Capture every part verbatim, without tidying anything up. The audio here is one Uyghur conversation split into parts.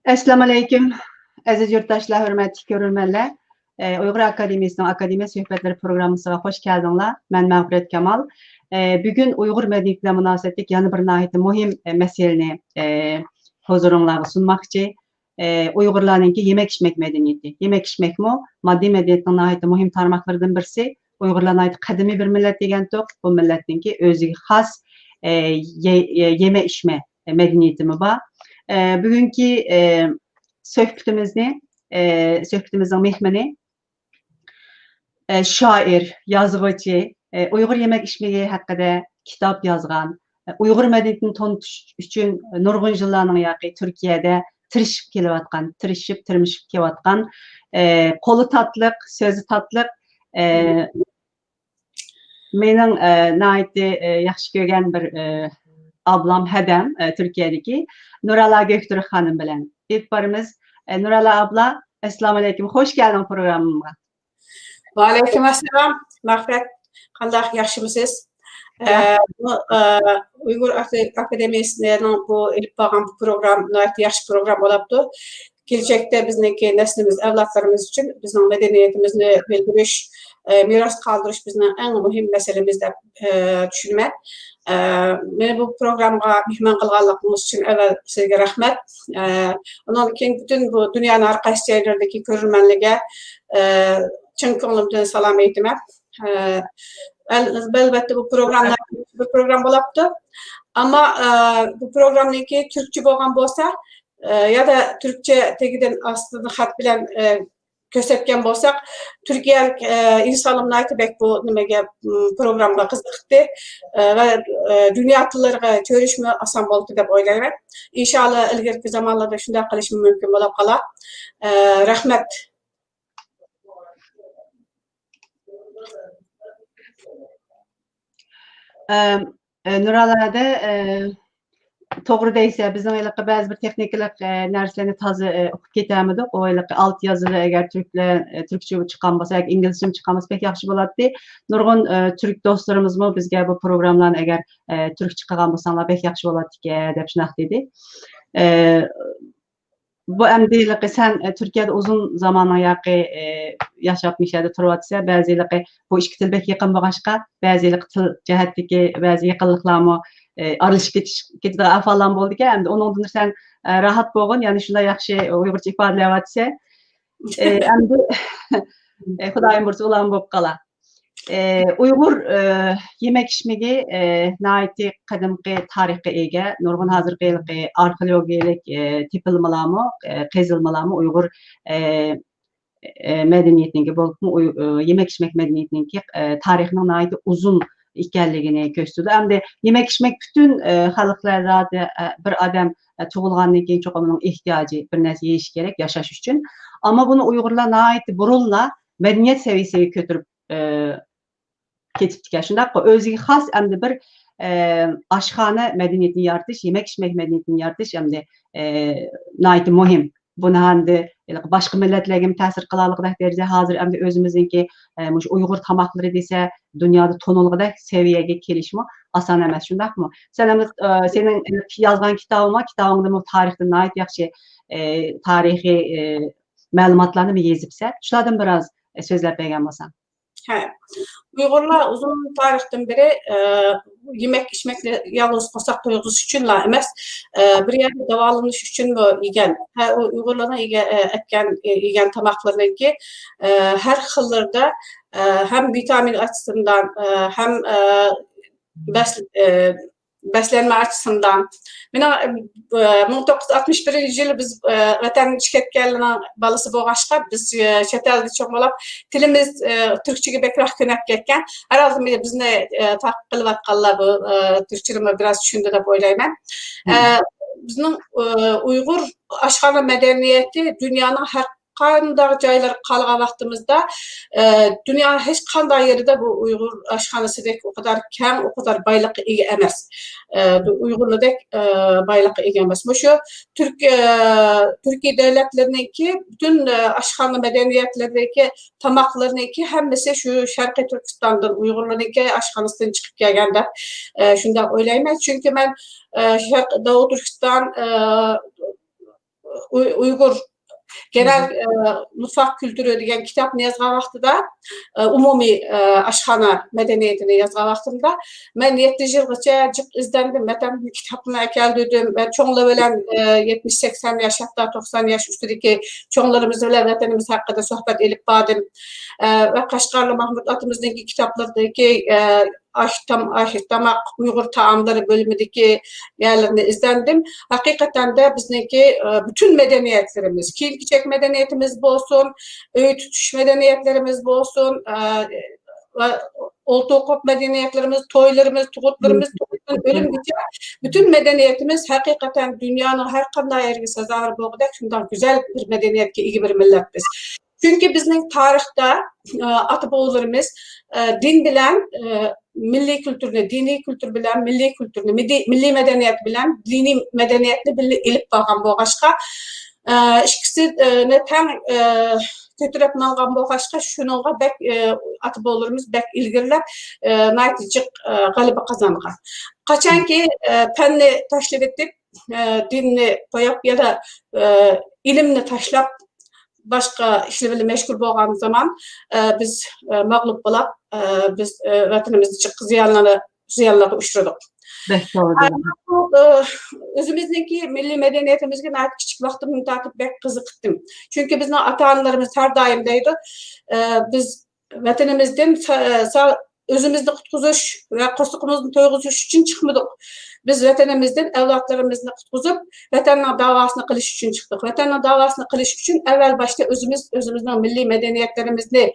ئەسسالامۇئەلەيكۇم، ئەزىز يۇرتداشلار، ھۆرمەتلىك كۆرۈرمەنلەر. ئە، ئۇيغۇر ئاكادېمىيەسىنىڭ ئاكادېمىيە سۆھبەتلىرى پروگراممىسىغا خوش كەلدىڭلار. مەن مەغپىرەت كامال. ئە، بۈگۈن ئۇيغۇر مەدەنىيىتى بىلەن مۇناسىۋەتلىك يەنە بىر ناھايىتى مۇھىم، ئە، مەسىلىنى، ئە، ھۇزۇرۇڭلارغا سۇنماقچى. ئە، ئۇيغۇرلارنىڭكى يېمەك-ئىچمەك مەدەنىيىتى. يېمەك-ئىچمەكمۇ ماددىي مەدەنىيەتنىڭ ناھايىتى مۇھىم تارماقلىرىدىن بىرسى. ئۇيغۇرلار ناھايىتى قەدىمىي بىر مىللەت دېگەن توق. بۇ مىللەتنىڭكى ئۆزىگە خاس، ئە، يە-، يە-، يېمە-ئىچمە مەدەنىيىتىمۇ بار. ئە، بۈگۈنكى، ئە، سۆھبىتىمىزنى، ئە، سۆھبىتىمىزنىڭ مېھمىنى، ئە، شائىر، يازغۇچى، ئە، ئۇيغۇر يېمەك-ئىچمىكى ھەققىدە كىتاب يازغان، ئە، ئۇيغۇر مەدەنىيىتىنى تونۇتۇش ئۈچۈن نۇرغۇن يىللارنىڭ ياقى تۈركىيەدە تىرىشىپ كېلىۋاتقان، تىرىشىپ، تىرمىشىپ كېلىۋاتقان، ئە، قولى تاتلىق، سۆزى تاتلىق، ئە، مېنىڭ، ئە، ناھايىتى، ئە، ياخشى كۆرگەن بىر، ئە، ئابلام، ھەدەم، ئە، تۈركىيەدىكى نۇراللا گۆكتۈرك خانىم بىلەن ئېلىپ بارىمىز. ئە، نۇراللا ئابلا، ئەسسالامۇئەلەيكۇم، خوش كەلدىڭ پروگراممىمغا. ۋەئەلەيكۇم ئەسسالام، مەغپىرەت. قانداق، ياخشىمۇسىز؟ ياخشى. ئە، بۇ، ئە، ئۇيغۇر ئاكا-، ئاكادېمىيەسىنىڭ بۇ ئېلىپ بارغان بۇ پروگرام ناھايىتى ياخشى پروگرام بولاپتۇ. كېلىچەكتە بىزنىڭكى نەسلىمىز، ئەۋلادلىرىمىز ئۈچۈن بىزنىڭ مەدەنىيىتىمىزنى بىلدۈرۈش، ئە، مىراس قالدۇرۇش بىزنىڭ ئەڭ مۇھىم مەسىلىمىز دەپ، ئە، چۈشىنىمەن. ئە، مېنى بۇ پروگرامغا مېھمان قىلغانلىقىڭىز ئۈچۈن ئەۋۋەل سىزگە رەھمەت. ئە، ئۇنىڭدىن كېيىن پۈتۈن بۇ دۇنيانىڭ ھەر قايسى جايلىرىدىكى كۆرۈرمەنلەرگە، ئە، چىن كۆڭلۈمدىن سالام ئېيتىمەن. ئە، ئەل-، ئەلۋەتتە بۇ پروگرامما بىر پروگرام بولاپتۇ. ئەمما، ئە، بۇ پروگرامنىڭكى تۈركچە بولغان بولسا، ئە، يا دا تۈركچە تېگىدىن ئاستىدىن خەت بىلەن، ئە، كۆرسەتكەن بولساق، تۈركىيەلىك، ئە، ئىنسانلار ناھايىتى بەك بۇ نېمىگە، م، پروگراممىغا قىزىقتى، ئە، ۋە، ئە، دۇنيا تىللىرىغا چۆرۈشمۇ ئاسان بولدى دەپ ئويلايمەن. ئىنشاللا ئىلگىرىكى زامانلاردا شۇنداق قىلىشمۇ مۇمكىن بولۇپ قالار. ئە، رەھمەت. ئەم، ئە، نۇراللا ھەدە، ئە، توغرا دەيسە، بىزنىڭ ھېلىقى بەزى بىر تېخنىكىلىق، ئە، نەرسىلەرنى تازا، ئە، ئۇقۇپ كېتەلمىدۇق. ئۇ ھېلىقى ئالتە يازىلى ئەگەر تۈركلەر، ئە، تۈركچە چىققان بولسا ياكى ئىنگلىزچىمۇ چىققان بولسا بەك ياخشى بولاتتى. نۇرغۇن، ئە، تۈرك دوستلىرىمىزمۇ بىزگە بۇ پروگراممىلارنى ئەگەر، ئە، تۈركچە قىلغان بولساڭلار بەك ياخشى بولاتتىكەن دەپ شۇنداق دېدى. ئە، بۇ ئەمدى ھېلىقى سەن، ئە، تۈركىيەدە ئۇزۇن زاماننىڭ ياقى، ئە، ياشاپ، مۇشۇ يەردە تۇرۇۋاتىسەن. بەزى ھېلىقى بۇ ئىككى تىل بەك يېقىن بولغاچقا، بەزى ھېلىقى تىل جەھەتتىكى بەزى يېقىنلىقلارمۇ، ئە، ئارىلىشىپ كېتىش، كېتىدىغان ئەھۋاللارمۇ بولىدىكەن. ئەمدى ئۇنىڭدىن سەن، ئە، راھەت بولغىن، يەنە شۇنداق ياخشى ئۇيغۇرچە ئىپادىلەۋاتىسەن. ئە، ئەمدى، ئە، خۇدايىم بۇيرۇسا ئۇلارمۇ بولۇپ قالا. ئە، ئۇيغۇر، ئە، يېمەك-ئىچمىكى، ئە، ناھايىتى قەدىمكى تارىخقا ئىگە، نۇرغۇن ھازىرقى ھېلىقى ئارخېئولوگىيەلىك، ئە، تېپىلمىلارمۇ، ئە، قېزىلمىلارمۇ ئۇيغۇر، ئە، ئە، مەدەنىيىتىنىڭكى، بولۇپمۇ ئۇي-، ئە، يېمەك-ئىچمەك مەدەنىيىتىنىڭكى، ئە، تارىخىنىڭ ناھايىتى ئۇزۇن ئىكەنلىكىنى كۆرسىتىدۇ. ئەمدى يېمەك-ئىچمەك پۈتۈن، ئە، خەلقلەر زادى، ئە، بىر ئادەم، ئە، تۇغۇلغاندىن كېيىن چوقۇم ئۇنىڭ ئېھتىياجى، بىر نەرسە يېيىشى كېرەك ياشاش ئۈچۈن. ئەمما بۇنى ئۇيغۇرلار ناھايىتى بۇرۇنلا مەدەنىيەت سەۋىيەسىگە كۆتۈرۈپ، ئە، كېتىپتىكەن. شۇنداققۇ، ئۆزىگە خاس ئەمدى بىر، ئە، ئاشخانا مەدەنىيىتىنى يارىتىش، يېمەك-ئىچمەك مەدەنىيىتىنى يارىتىش ئەمدى، ئە، ناھايىتى مۇھىم. بۇنى ئەمدى ھېلىقى باشقا مىللەتلەرگىمۇ تەسىر قىلالىغۇدەك دەرىجىدە ھازىر ئەمدى ئۆزىمىزنىڭكى، ئە، مۇشۇ ئۇيغۇر تاماقلىرى دېسە دۇنيادا تونۇلغۇدەك سەۋىيەگە كېلىشمۇ ئاسان ئەمەس، شۇنداقمۇ؟ سەن ئەمدى، ئە، سېنىڭ يازغان كىتابىڭ بار، كىتابىڭدىمۇ تارىختىن ناھايىتى ياخشى، ئە، تارىخىي، ئە، مەلۇماتلارنى يېزىپسەن. شۇلاردىن بىراز، ئە، سۆزلەپ بەرگەن بولساڭ. ھە. ئۇيغۇرلار ئۇزۇن تارىختىن بېرى، ئە، يېمەك-ئىچمەكنى يالغۇز قورساق تويغۇزۇش ئۈچۈنلا ئەمەس، ئە، بىر يەردە داۋالىنىش ئۈچۈنمۇ يېگەن. ھە، ئۇ ئۇيغۇرلارنىڭ يېگە-، ئە، ئەتكەن، ئە، يېگەن تاماقلىرىنىڭكى، ئە، ھەر خىللىرىدا، ئە، ھەم ۋىتامىن ئاچىسىدىن، ئە، ھەم، ئە، بەس-، ئە، بەسلەنمە ئاچىسىندان. مېنىڭ، ئە، مىڭ توققۇز يۈز ئاتمىش بىرىنچى يىلى بىز، ئە، ۋەتەندىن چىقىپ كەتكەنلەرنىڭ بالىسى بولغاچقا، بىز، ئە، چەت ئەلدە چوڭ بولۇپ، تىلىمىز، ئە، تۈركچىگە بەكرەك كۆنۈپ كەتكەن. ھەرھالدا بىزنى، ئە، تەقىب قىلىۋاتقانلار بۇ، ئە، تۈركچىنىمۇ بىراز چۈشىنىدۇ دەپ ئويلايمەن. ئە، بىزنىڭ، ئە، ئۇيغۇر ئاشخانا مەدەنىيىتى دۇنيانىڭ ھەر قانداق جايلارغا قارىغان ۋاقتىمىزدا، ئە، دۇنيانىڭ ھېچ قانداق يېرىدە بۇ ئۇيغۇر ئاشخانىسىدەك ئۇ قەدەر كەڭ، ئۇ قەدەر بايلىققا ئىگە ئەمەس. ئە، بۇ ئۇيغۇرلاردەك، ئە، بايلىققا ئىگە ئەمەس. مۇشۇ تۈرك-، ئە، تۈركىي دۆلەتلىرىنىڭكى پۈتۈن، ئە، ئاشخانا مەدەنىيەتلىرىدىكى تاماقلىرىنىڭكى ھەممىسى شۇ شەرقىي تۈركىستاندىن، ئۇيغۇرلارنىڭكى ئاشخانىسىدىن چىقىپ كەلگەن دەپ، ئە، شۇنداق ئويلايمەن. چۈنكى مەن، ئە، شەرق-، داۋۇت تۈركىستان، ئە، ئۇي-، ئۇيغۇر گېنەل، ئە، مۇتفاق كۈلتۈرى دېگەن كىتابنى يازغان ۋاقتىدا، ئە، ئومۇمىي، ئە، ئاشخانا مەدەنىيىتىنى يازغان ۋاقتىمدا، مەن يەتتە يىلغىچە جىق ئىزدەندىم، ۋەتەندىن كىتابنى ئەكەلدۈردۈم ۋە چوڭلار بىلەن، ئە، يەتمىش، سەكسەن ياش، ھەتتا توقسان ياش ئۈستىدىكى چوڭلىرىمىز بىلەن ۋەتىنىمىز ھەققىدە سۆھبەت ئېلىپ باردىم. ئە، ۋە قەشقەرلىك مەھمۇد ئاتىمىزنىڭكى كىتابلىرىدىكى، ئە، ئاش تام-، ئاش تاماق، ئۇيغۇر تائاملىرى بۆلۈمىدىكى يەرلىرىنى ئىزدەندىم. ھەقىقەتەن دە بىزنىڭكى، ئە، پۈتۈن مەدەنىيەتلىرىمىز، كىيىم-كېچەك مەدەنىيىتىمىز بولسۇن، ئۆي تۇتۇش مەدەنىيەتلىرىمىز بولسۇن، ئە، ۋە ئولتۇر قوپ مەدەنىيەتلىرىمىز، تويلىرىمىز، تۇغۇتلىرىمىز، تۇغۇتتىن ئۆلۈمگىچە پۈتۈن مەدەنىيەتىمىز ھەقىقەتەن دۇنيانىڭ ھەر قانداق يېرىگە سازاۋەر بولغۇدەك شۇنداق گۈزەل بىر مەدەنىيەتكە ئىگە بىر مىللەت بىز. چۈنكى بىزنىڭ تارىختا، ئە، ئاتا-بوۋىلىرىمىز، ئە، دىن بىلەن، ئە، مىللىي كۈلتۈرنى، دىنىي كۈلتۈر بىلەن مىللىي كۈلتۈرنى، مىدى-، مىللىي مەدەنىيەت بىلەن دىنىي مەدەنىيەتنى بىللە ئېلىپ بارغان بولغاچقا، ئە، ئىككىسى، ئە، نى تەڭ، ئە، كۆتۈرۈپ ماڭغان بولغاچقا، شۇنىڭغا بەك، ئە، ئاتا-بوۋىلىرىمىز بەك ئىلگىرىلەپ، ئە، ناھايىتى جىق، ئە، غەلىبە قازانغان. قاچانكى، ئە، پەننى تاشلىۋېتىپ، ئە، دىننى قويۇپ يا دا، ئە، ئىلىمنى تاشلاپ، باشقا ئىشلار بىلەن مەشغۇل بولغان زامان، ئە، بىز، ئە، مەغلۇپ بولاپ، ئە، بىز، ئە، ۋەتىنىمىزدە جىق زىيانلارنى، زىيانلارغا ئۇچرىدۇق. بەك توغرا ئە، دېدىڭىز. بۇ، ئە، ئۆزىمىزنىڭكى مىللىي مەدەنىيىتىمىزگە ناھايىتى كىچىك ۋاقتىمدىن تارتىپ بەك قىزىقىتتىم. چۈنكى بىزنىڭ ئاتا-ئانىلىرىمىز ھەر دائىم دەيدۇ، ئە، بىز ۋەتىنىمىزدىن سا-، سا-، ئۆزىمىزنى قۇتقۇزۇش ۋە قورسىقىمىزنى تويغۇزۇش ئۈچۈن چىقمىدۇق. بىز ۋەتىنىمىزدىن ئەۋلادلىرىمىزنى قۇتقۇزۇپ، ۋەتەننىڭ داۋاسىنى قىلىش ئۈچۈن چىقتۇق. ۋەتەننىڭ داۋاسىنى قىلىش ئۈچۈن ئەۋۋەل باشتا ئۆزىمىز، ئۆزىمىزنىڭ مىللىي مەدەنىيەتلىرىمىزنى،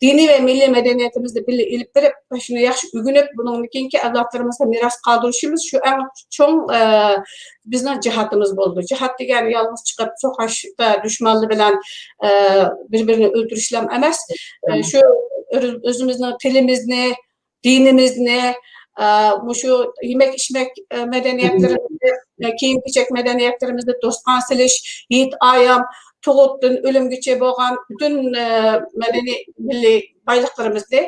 دىنىي ۋە مىللىي مەدەنىيىتىمىزنى بىللە ئېلىپ بېرىپ، شۇنى ياخشى ئۆگىنىپ، بۇنىڭدىن كېيىنكى ئەۋلادلىرىمىزغا مىراس قالدۇرۇشىمىز شۇ ئەڭ چوڭ، ئە، بىزنىڭ جىھادىمىز بولىدۇ. جىھاد دېگەن يالغۇز چىقىپ سوقۇشتا دۈشمەنلەر بىلەن، ئە، بىر-بىرىنى ئۆلتۈرۈشلەم ئەمەس. ئە، شۇ ئۆ-، ئۆزىمىزنىڭ تىلىمىزنى، دىنىمىزنى، ئە، مۇشۇ يېمەك-ئىچمەك، ئە، مەدەنىيەتلىرىمىزنى، ئە، كىيىم-كېچەك مەدەنىيەتلىرىمىزنى، دوستقا سېلىش، ھېيت-ئايام، تۇغۇتتىن ئۆلۈمگىچە بولغان پۈتۈن، ئە، مەدەنىي مىللىي بايلىقلىرىمىزنى،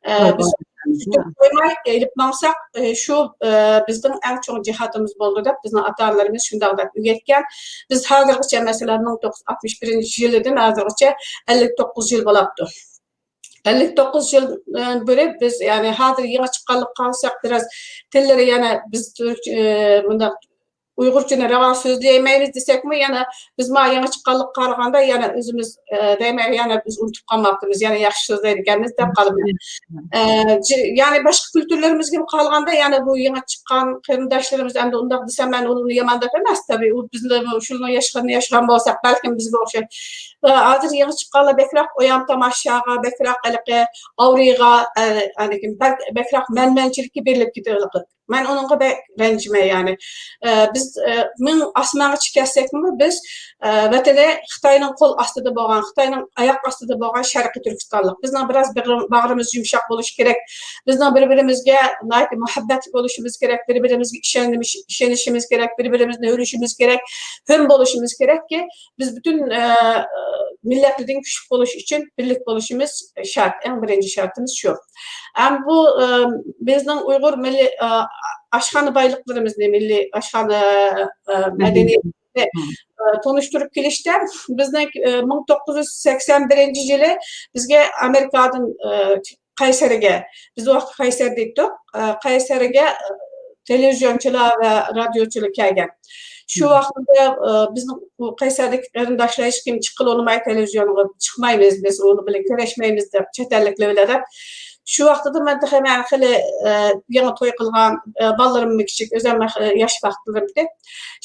ئە، بىز تۇتۇپ قويماي ئېلىپ ماڭساق، ئە، شۇ، ئە، بىزنىڭ ئەڭ چوڭ جىھادىمىز بولىدۇ دەپ بىزنىڭ ئاتا-ئانىلىرىمىز شۇنداق دەپ ئۆگەتكەن. بىز ھازىرغىچە، مەسىلەن، مىڭ توققۇز يۈز ئاتمىش بىرىنچى يىلىدىن ھازىرغىچە ئەللىك توققۇز يىل بولاپتۇ. ئەللىك توققۇز يىلدىن بېرى بىز، يەنى ھازىر يېڭى چىققانلىققا قارىساق، بىراز تىللىرى يەنە بىز تۈرك، ئە، مۇنداق ئۇيغۇرچىنى راۋان سۆزلىيەلمەيمىز دېسەكمۇ، يەنە بىز ما يېڭى چىققانلىققا قارىغاندا يەنە ئۆزىمىز، ئە، دەيمەن، يەنە بىز ئۇنتۇپ قالماپتىمىز، يەنە ياخشى سۆزلەيدىكەنمىز دەپ قالىمەن. ئە، جى-، يەنى باشقا كۈلتۈرلىرىمىزگە قارىغاندا يەنە بۇ يېڭى چىققان قېرىنداشلىرىمىز، ئەمدى ئۇنداق دېسەم مەن ئۇنى يامان دەپ ئەمەس، تەبىئىي، ئۇ بىزنىڭ شۇنىڭ ياشلىرىنى ياشىغان بولساق، بەلكىم بىزگە ئوخشاش. ئە، ھازىر يېڭى چىققانلار بەكرەك ئويان تاماشاغا، بەكرەك ھېلىقى ئاۋرىغا، ئە، ئانىكىن بەك-، بەكرەك مەنمەنچىلىككە بېرىلىپ كېتىۋاتىدۇ. مەن ئۇنىڭغا بەك رەنجىمەن، يەنى. ئە، بىز، ئە، مىڭ ئاسمانغىچە كەتسەكمۇ، بىز، ئە، ۋەتىنى خىتاينىڭ قول ئاستىدا بولغان، خىتاينىڭ ئاياق ئاستىدا بولغان شەرقىي تۈركىستانلىق. بىزنىڭ بىراز بېغىر-، باغرىمىز يۇمشاق بولۇشى كېرەك. بىزنىڭ بىر-بىرىمىزگە ناھايىتى مۇھەببەتلىك بولۇشىمىز كېرەك، بىر-بىرىمىزگە ئىشەنمىش-، ئىشىنىشىمىز كېرەك، بىر-بىرىمىزنى ھۆرلىشىمىز كېرەك، ھۆر بولۇشىمىز كېرەككى، بىز پۈتۈن، ئە، مىللەتلەردىن كۈچلۈك بولۇش ئۈچۈن بىرلىك بولۇشىمىز شەرت. ئەڭ بىرىنچى شەرتىمىز شۇ. ھەم بۇ، ئە، بىزنىڭ ئۇيغۇر مىللىي، ئە، ئاشخانا بايلىقلىرىمىزنى، مىللىي ئاشخانا، ئە، مەدەنىيىتىنى، ئە، تونۇشتۇرۇپ كېلىشتە بىزنىڭ، ئە، مىڭ توققۇز يۈز سەكسەن بىرىنچى يىلى بىزگە ئامېرىكادىن، ئە، قەيسەرگە، بىز ئۇ ۋاقىتتا قەيسەر دەيتتۇق، ئە، قەيسەرگە، ئە، تېلېۋىزىيونچىلار ۋە رادىيوچىلار كەلگەن. شۇ ۋاقىتتا، ئە، بىزنىڭ ئۇ قەيسەردىكى قېرىنداشلار ھېچكىم چىققىلى ئۇنىماي، تېلېۋىزىيونغا چىقمايمىز، بىز ئۇنىڭ بىلەن كۆرۈشمەيمىز دەپ، چەت ئەللىكلەر بىلەن دەپ. شۇ ۋاقتىدا مەن تېخى مەن خېلى، ئە، يېڭى توي قىلغان، ئە، بالىلىرىم كىچىك، ئۆزۈم ياش ۋاقىتلىرىمدى.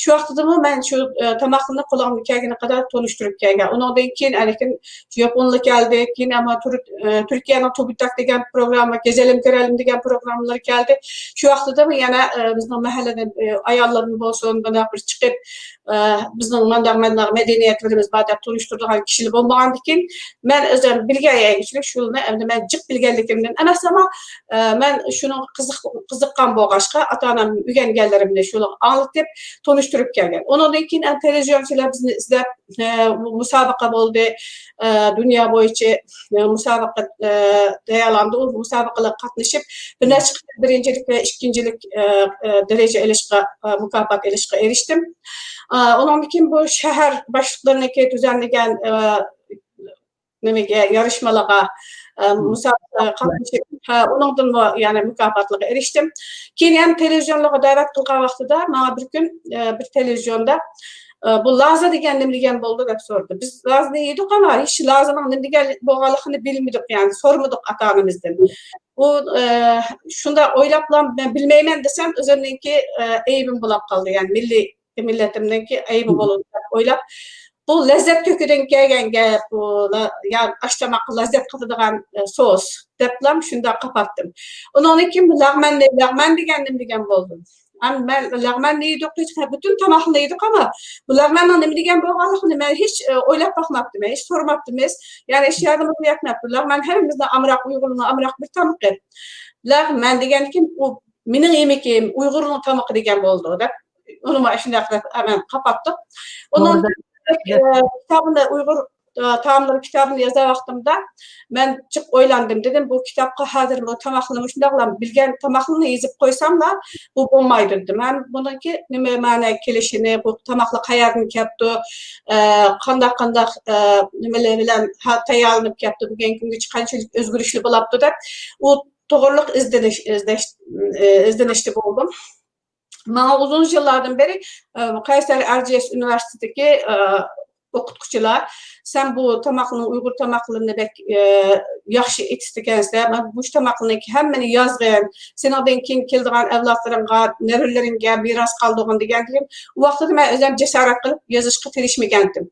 شۇ ۋاقتىدىمۇ مەن شۇ، ئە، تاماقنى قولۇمغا كەلگىنى قەدەر تونۇشتۇرۇپ كەلگەن. ئۇنىڭدىن كېيىن ئەنكىن ياپونلار كەلدى، كېيىن ئەمما تۈرك-، ئە، تۈركىيەنىڭ تۇبىتاك دېگەن پروگرامما، گېزەلىم كۆرەلىم دېگەن پروگراممىلار كەلدى. شۇ ۋاقتىدىمۇ يەنە، ئە، بىزنىڭ مەھەللىدىن، ئە، ئاياللىرىمىز بولسۇن، مۇنداق بىر چىقىپ، ئە، بىزنىڭ مانداق، مانداق مەدەنىيەتلىرىمىز بار دەپ تونۇشتۇرىدىغان كىشىلەر بولمىغاندىكىن، مەن ئۆزۈم بىلگەن يەرگىچىلىك شۇلارنى ئەمدى مەن جىق بىلگەنلىكىمنى ئەمەس، ئەمما، ئە، مەن شۇنىڭغا قىزىق-، قىزىققان بولغاچقا، ئاتا-ئانام ئۆگەنگەنلىرىمنى شۇلارغا ئاڭلىتىپ، تونۇشتۇرۇپ كەلگەن. ئۇنىڭدىن كېيىن ئەنە تېلېۋىزىيونچىلار بىزنى ئىزدەپ، ئە، مۇسابىقە بولدى. ئە، دۇنيا بويىچە، ئە، مۇسابىقە، ئە، تەييارلاندى. ئۇ مۇسابىقىلەرگە قاتنىشىپ، بىر نەچچە قېتىم بىرىنچىلىك ۋە ئىككىنچىلىك، ئە، ئە، دەرىجە ئېلىشقا، ئە، مۇكاپات ئېلىشقا ئېرىشتىم. ئە، ئۇنىڭدىن كېيىن بۇ شەھەر باشلىقلىرىنىڭكى تۈزەملىگەن، ئە، نېمىگە، يارىشمىلىرىغا، ئە، مۇسابىقىگە قاتنىشىپ، ھە، ئۇنىڭدىنمۇ يەنە مۇكاپاتلارغا ئېرىشتىم. كېيىن يەنە تېلېۋىزىيونلارغا دەۋەت قىلغان ۋاقتىدا ماڭا بىر كۈن، ئە، بىر تېلېۋىزىيوندا، ئە، «بۇ لازا دېگەن نېمە دېگەن بولىدۇ؟» دەپ سورىدى. بىز لازىنى يېدۇق، ئەمما ھېچ لازىنىڭ نېمە دېگەن بولغانلىقىنى بىلمىدۇق، يەنى سورىمىدۇق ئاتا-ئانىمىزدىن. ئۇ، ئە، شۇنداق ئويلاپلا، «مەن بىلمەيمەن» دېسەم، ئۆزۈمنىڭكى، ئە، ئەيىبىم بولاپ قالدى، يەنى مىللىي مىللىتىمنىڭكى ئەيىبى بولىدۇ دەپ ئويلاپ، بۇ لەززەت كۆكىدىن كەلگەن گەپ، بۇ لا-، يا ئاش تاماققا لەززەت قاتىدىغان، ئە، سوس دەپلا شۇنداق قاپاتتىم. ئۇنىڭدىن كېيىن بۇ لەغمەننى، لەغمەن دېگەن نېمە دېگەن بولدۇم؟ ئەمما مەن لەغمەننى يېدۇق، ھېچ، پۈتۈن تاماقنى يېدۇق، ئەمما بۇ لەغمەننىڭ نېمە دېگەن بولغانلىقىنى مەن ھېچ، ئە، ئويلاپ باقماپتىمەن، ھېچ سورىماپتىمىز. يەنى ھېچ يەردىنمۇ يەتمەپتۇ. لەغمەن ھەممىمىزنىڭ ئامراق، ئۇيغۇرنىڭ ئامراق بىر تامىقى. لەغمەن دېگەندىكىن ئۇ مېنىڭ يېمىكىم، ئۇيغۇرنىڭ تامىقى دېگەن بولىدۇ دەپ، ئۇنىمۇ شۇنداق قىلىپ، ئە، مەن قاپاتتۇم. ئۇنىڭ، ئە، كىتابىنى، ئۇيغۇر، ئە، تائاملىرى كىتابىنى يازا ۋاقتىمدا مەن جىق ئويلاندىم. دېدىم، بۇ كىتابقا ھازىر بۇ تاماقلىرىنى مۇشۇنداقلا بىلگەن تاماقلىرىنى يېزىپ قويساملا، بۇ بولمايدۇ دېدىم. ھەم بۇنىڭكى نېمە مەنىگە كېلىشىنى، بۇ تاماقلار قەيەردىن كەپتۇ، ئە، قانداق، قانداق، ئە، نېمىلەر بىلەن ھا-، تەييارلىنىپ كەپتۇ، بۈگۈنكى كۈنگىچە قانچىلىك ئۆزگىرىشلەر بولاپتۇ دەپ، ئۇ توغرىلىق ئىزدىنىش، ئىزدەش، ئىزدىنىشتە بولدۇم. ماڭا ئۇزۇن يىللاردىن بېرى، ئە، قەيسەر ئەرزىيەس ئۇنىۋېرسىتېتىدىكى، ئە، ئوقۇتقۇچىلار، «سەن بۇ تاماقنىڭ، ئۇيغۇر تاماقلىرىنى بەك، ئە، ياخشى ئېتىپتىكەنسەن، مانا مۇشۇ تاماقلارنىڭكى ھەممىنى يازغىن، سېنىڭدىن كېيىن كېلىدىغان ئەۋلادلىرىڭغا، نەۋرىلىرىڭگە مىراس قالدۇرغىن» دېگەندىكىن، ئۇ ۋاقتىدا مەن ئۆزۈم جاسارەت قىلىپ يېزىشقا تىرىشمىگەنتىم.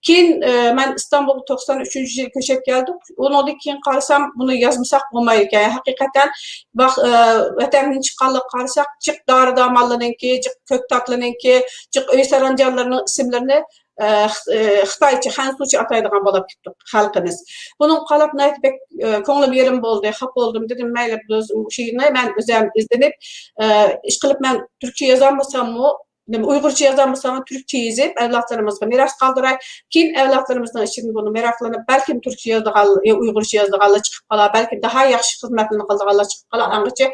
كېيىن، ئە، مەن ئىستانبۇلغا توقسان ئۈچىنچى يىلى كۆچۈپ كەلدۇق. ئۇنىڭدىن كېيىن قارىسام، بۇنى يازمىساق بولمايدىكەن. ھەقىقەتەن، ۋاق-، ئە، ۋەتەندىن چىققانلىققا قارىساق، جىق دارى-دارمانلىرىنىڭكى، جىق كۆكتاتلىرىنىڭكى، جىق ئۆي سارانجانلىرىنىڭ ئىسىملىرىنى، ئە، خ-، ئە، خىتايچە، خەنزۇچە ئاتايدىغان بولاپ كەتتۇق خەلقىمىز. بۇنىڭغا قاراپ ناھايىتى بەك، ئە، كۆڭلۈم يېرىم بولدى، خاپا بولدۇم. دېدىم، مەيلى، بۇ شېئىرنى مەن ئۆزۈم ئىزدىنىپ، ئە، ئىشقىلىپ مەن تۈركچە يازالمىساممۇ، نېمە، ئۇيغۇرچە يازالمىسام، تۈركچە يېزىپ، ئەۋلادلىرىمىزغا مىراس قالدۇراي. كېيىن ئەۋلادلىرىمىزنىڭ ئىچىدىن بۇنى مېراقلىنىپ، بەلكىم تۈركچە يازىدىغان يا ئۇيغۇرچە يازىدىغانلار چىقىپ قالار، بەلكىم داھا ياخشى خىزمەتلىرىنى قىلىدىغانلار چىقىپ قالار. ئاڭغىچە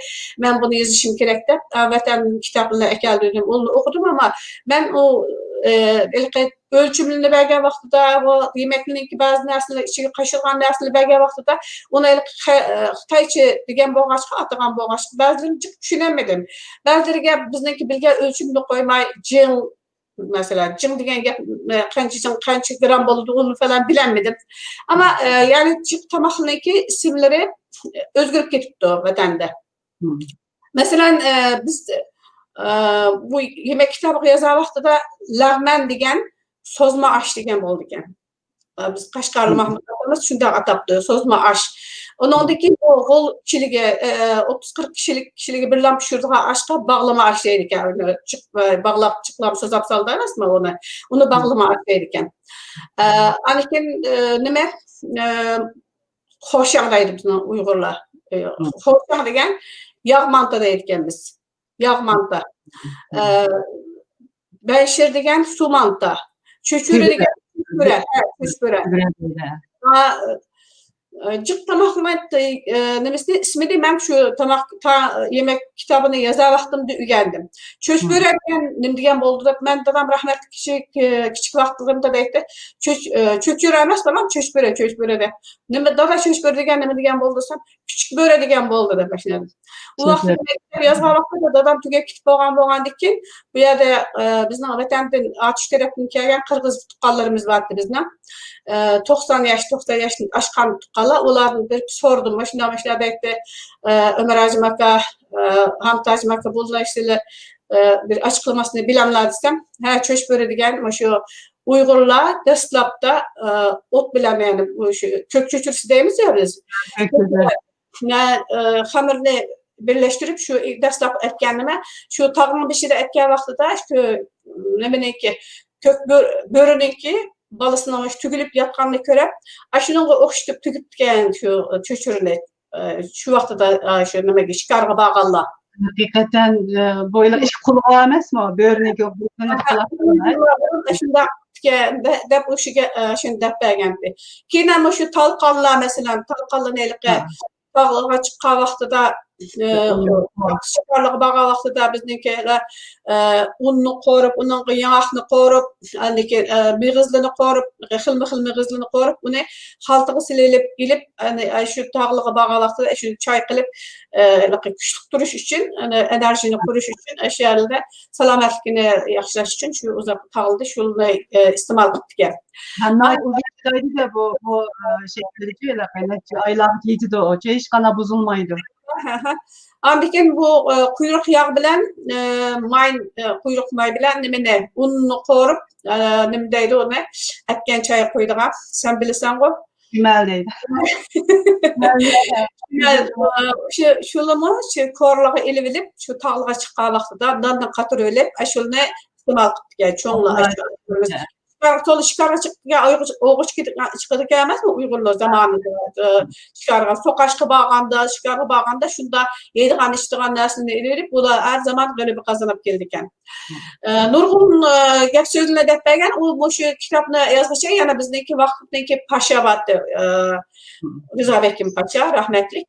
مەن بۇنى يېزىشىم كېرەك دەپ، ئا، ۋەتەندىن كىتابلىرىنى ئەكەلدىم، ئۇنى ئوقۇدۇم، ئەمما مەن ئۇ، ئە، ھېلىقى ئۆلچىملىرىنى بەرگەن ۋاقتىدا، بۇ يېمەكلىكنىڭكى بەزى نەرسىلەر، ئىچىگە قاشۇرغان نەرسىلەرنى بەرگەن ۋاقتىدا، ئۇنى ھېلىقى خە-، خىتايچە دېگەن بولغاچقا، ئاتىغان بولغاچقا، بەزىلىرىنى جىق چۈشىنەلمىدىم. بەزىلىرىگە بىزنىڭكى بىلگەن ئۆلچىمىنى قويماي، جىڭ، مەسىلەن، جىڭ دېگەن گەپ، ئە، قانچە جىڭ، قانچە گرام بولىدۇ، ئۇنى پەلەن بىلەلمىدىم. ئەمما، ئە، يەنى جىق تاماقلىرىنىڭكى ئىسىملىرى ئۆزگىرىپ كېتىپتۇ ۋەتەندە. مەسىلەن، ئە، بىز، ئە، بۇ يېمەك كىتابىغا يازغان ۋاقتىدا لەغمەن دېگەن سوزما ئاش دېگەن بولىدىكەن. ئە، بىز قەشقەرلىك ماھمۇت ئاپىمىز شۇنداق ئاتاپتۇ، سوزما ئاش. ئۇنىڭدىن كېيىن ئۇ غول كىشىلىكى، ئە، ئوتتۇز قىرىق كىشىلىك، كىشىلىكى بىرلام پىشۇرىدىغان ئاشقا باغلىما ئاش دەيدىكەن. ئۇنى چىق-، ئە، باغلاپ، چىقلاپ سوزاپ سالىدۇ ئەمەسمۇ ئۇنى؟ ئۇنى باغلىما ئاش دەيدىكەن. ئە، ئاندىن كېيىن، ئە، نېمە، ئە، خوشياڭ دەيدۇ بىزنىڭ ئۇيغۇرلار. ئە، خوشياڭ دېگەن ياغ مانتا دەيدىكەن بىز. ياغ مانتا. ئە، بەنشىر دېگەن سۇ مانتا. چۆچۈرە دېگەن چۆچۈرە. ھە، چۆچۈرە. ھە، ئە، جىق تاماقلىما، ئە، نېمىسىنى، ئىسمىنى مەن شۇ تاماق، تا-، يېمەك كىتابىنى يازا ۋاقتىمدا ئۆگەندىم. چۆچۈرە دېگەن نېمە دېگەن بولىدۇ دەپ، مەن دادام رەھمەتلىك كىچىك، ئە، كىچىك ۋاقىتلىرىمدا دەيتتى، چۆچ-، ئە، چۆچۈرە ئەمەس، بالام، چۆچۈرە، چۆچۈرە دە. نېمە، دادا، چۆچۈرە دېگەن نېمە دېگەن بولىدۇ دېسەم، كۈچۈك بۆرە دېگەن بولدى دەپ باشلىدى. ئۇ ۋاقىتتا مەكتەپ يازغان ۋاقتىدا دادام تۈگەپ كېتىپ بولغان بولغاندىن كېيىن، بۇ يەردە، ئە، بىزنىڭ ۋەتەندىن ئاتۇش تەرەپتىن كەلگەن قىرغىز تۇغقانلىرىمىز بارتتى بىزنىڭ. ئە، توقسان ياش، توقسان ياشتىن ئاشقان تۇغقانلار، ئۇلاردىن بېرىپ سورىدىم، مۇشۇنداق، مۇشۇنداق دەيتتى. ئە، ئۆمەر ھاجىم ئاكا، ئە، ھامىت ھاجىم ئاكا، بۇلار سىلەر، ئە، بىر ئاچىقلىمىسىنى بىلەملا دېسەم، ھە، چۆچپۆرە دېگەن مۇشۇ ئۇيغۇرلار دەسلەپتە، ئە، ئوت بىلەن، يەنى مۇشۇ كۆك چۆچۈرىسى دەيمىز يا بىز. كۆك چۆچۈرە. نە، ئە، خەمىرنى بىرلەشتۈرۈپ، شۇ دەسلەپ ئەتكەن نېمە، شۇ تاغنىڭ بېشىدا ئەتكەن ۋاقتىدا، شۇ نېمىنىڭكى، كۆك بۆ-، بۆرىنىڭكى بالىسىنىڭ شۇ تۈگۈلۈپ ياتقاننى كۆرۈپ، ئاشۇنىڭغا ئوخشىتىپ تۈگۈپتىكەن شۇ چۆچۈرىنى. ئە، شۇ ۋاقتىدا، ئە، شۇ نېمىگە، شىكارغا بارغانلار. ھەقىقەتەن، ئە، بۇ ئىش قۇلغا ئەمەسمۇ؟ بۆرىنىڭكى بۇرنىنى قۇلاق. شۇنداق دەپ ئۇ كىشىگە، ئە، شۇنى دەپ بەرگەنتى. كېيىن ئەمما شۇ تالقانلار، مەسىلەن، تالقانلارنى ھېلىقى تاغلارغا چىققان ۋاقتىدا، ئە، شىكارلىققا بارغان ۋاقتىدا بىزنىڭكىلەر، ئە، ئۇننى قورۇپ، ئۇنىڭغا ياڭاقنى قورۇپ، ئاندىن كېيىن، ئە، مېغىزلىرىنى قورۇپ، خىلمۇ خىل مېغىزلىرىنى قورۇپ، ئۇنى خالتىغا سېلىپ ئېلىپ، ئەنە، ئە، شۇ تاغلىققا بارغان ۋاقتىدا شۇ چاي قىلىپ، ئە، ھېلىقى كۈچلۈك تۇرۇش ئۈچۈن، ئەنە، ئېنېرژىنى قۇرۇش ئۈچۈن، ئەشۇ يەردە سالامەتلىكىنى ياخشىلاش ئۈچۈن شۇ ئۇزاق تاغلىدا شۇنى، ئە، ئىستېمال قىپتىكەن. ھەممە ئۇزاق ئىشلەيدۇ بۇ، بۇ، ئە، شەكىلدىچۇ، ھېلىقى نەچچە ئايلارغا يېتىدۇ، ھېچقانداق بۇزۇلمايدۇ. ئاندىن كېيىن بۇ، ئە، قۇيرۇق ياغ بىلەن، ئە، ماي، ئە، قۇيرۇق ماي بىلەن نېمىنى، ئۇننى قورۇپ، ئە، نېمە دەيدۇ ئۇنى، ئەتكەن چايغا قۇيىدىغان، سەن بىلىسەنغۇ. كۈمەل دەيدۇ. كۈمەل، ئە، شۇ، شۇلىمۇ شۇ كورلىغا ئېلىۋېلىپ، شۇ تاغلىغا چىققان ۋاقتىدا ناندىن قاتۇرۇۋېلىپ، ئە، شۇلىنى ئىستېمال قىپتىكەن، چوڭلار. شىكار، تولا شىكارغا چىقىدىكەن، ئوغۇچ چىقىدىكەن ئەمەسمۇ ئۇيغۇرلار زامانىدا، ئە، شىكارغا، سوقاشقا بارغاندا، شىكارغا بارغاندا شۇندا يەيدىغان، ئىچىدىغان نەرسىنى ئېلىۋېلىپ، ئۇلار ھەر زامان غەلىبە قازىنىپ كېلىدىكەن. ئە، نۇرغۇن، ئە، گەپ سۆزلەرنى دەپ بەرگەن، ئۇ مۇشۇ كىتابنى يازغىچە يەنە بىزنىڭكى ۋاقىتنىڭكى پاشا بارتى، ئە، رىزا بېكىم پاشا، رەھمەتلىك.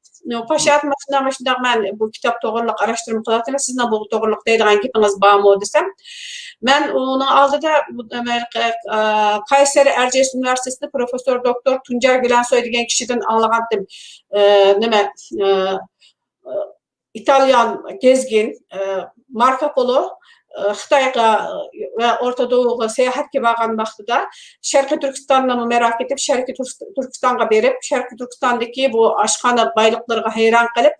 پاشا ماشۇنداق، ماشۇنداق، مەن بۇ كىتاب توغرىلىق ئاراشتۇرما قىلىۋاتىمەن، سىزنىڭ بۇ توغرىلىق دەيدىغان گېپىڭىز بارمۇ دېسەم، مەن ئۇنىڭ ئالدىدا بۇ، ئە، قەيسەر ئەرزىيەس ئۇنىۋېرسىتېتىنىڭ پروفېسسور دوكتور تۇنجاي گۈلەنسوي دېگەن كىشىدىن ئاڭلىغانتىم. ئە، نېمە، ئە، ئىتاليان گېزگىن، ئە، ماركو پولو، ئە، خىتايغا ۋە ئورتا دوغۇغا ساياھەتكە بارغان ۋاقتىدا شەرقىي تۈركىستاننىمۇ مەرەپ ئېتىپ، شەرقىي تۈرك-، تۈركىستانغا بېرىپ، شەرقىي تۈركىستاندىكى بۇ ئاشخانا بايلىقلىرىغا ھەيران قېلىپ،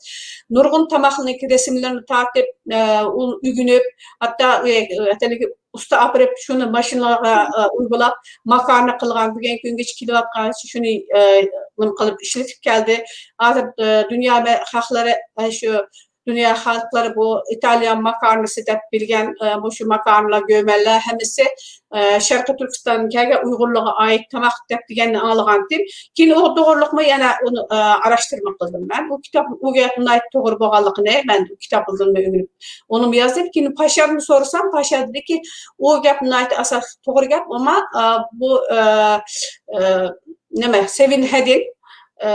نۇرغۇن تاماقنىڭكى رەسىملىرىنى تارتىپ، ئە، ئۇنى ئۆگىنىپ، ھەتتا ئۇ يەرگە ئۇستا ئاپىرىپ، شۇنى ماشىنىلارغا، ئە، ئۇرغۇلاپ، ماكارنا قىلغان، بۈگۈنكى كۈنگىچە كېلىۋاتقان شۇنى، ئە، نېمە قىلىپ ئىشلىتىپ كەلدى. ھازىر، ئە، دۇنيا مە-، خەقلىرى، ئە، شۇ دۇنيا خەلقلىرى بۇ ئىتاليان ماكارنىسى دەپ بىلگەن، ئە، مۇشۇ ماكارنىلار، گۆمەنلەر ھەممىسى، ئە، شەرقىي تۈركىستاندىن كەلگەن ئۇيغۇرلارغا ئائىت تاماق دەپ دېگەننى ئاڭلىغانتىم. كېيىن ئۇ توغرىلىقمۇ يەنە ئۇنى، ئە، ئاراشتۇرما قىلدىم مەن. بۇ كىتاب، ئۇ گەپ ناھايىتى توغرا بولغانلىقىنى مەن ئۇ كىتابنى ئۆگىنىپ، ئۇنىمۇ يازدىم. كېيىن پاشادىن سورىسام، پاشا دېدىكى، ئۇ گەپ ناھايىتى ئاساس، توغرا گەپ، ئەمما، ئە، بۇ، ئە، ئە، نېمە، سېۋىن ھەدىن، ئە،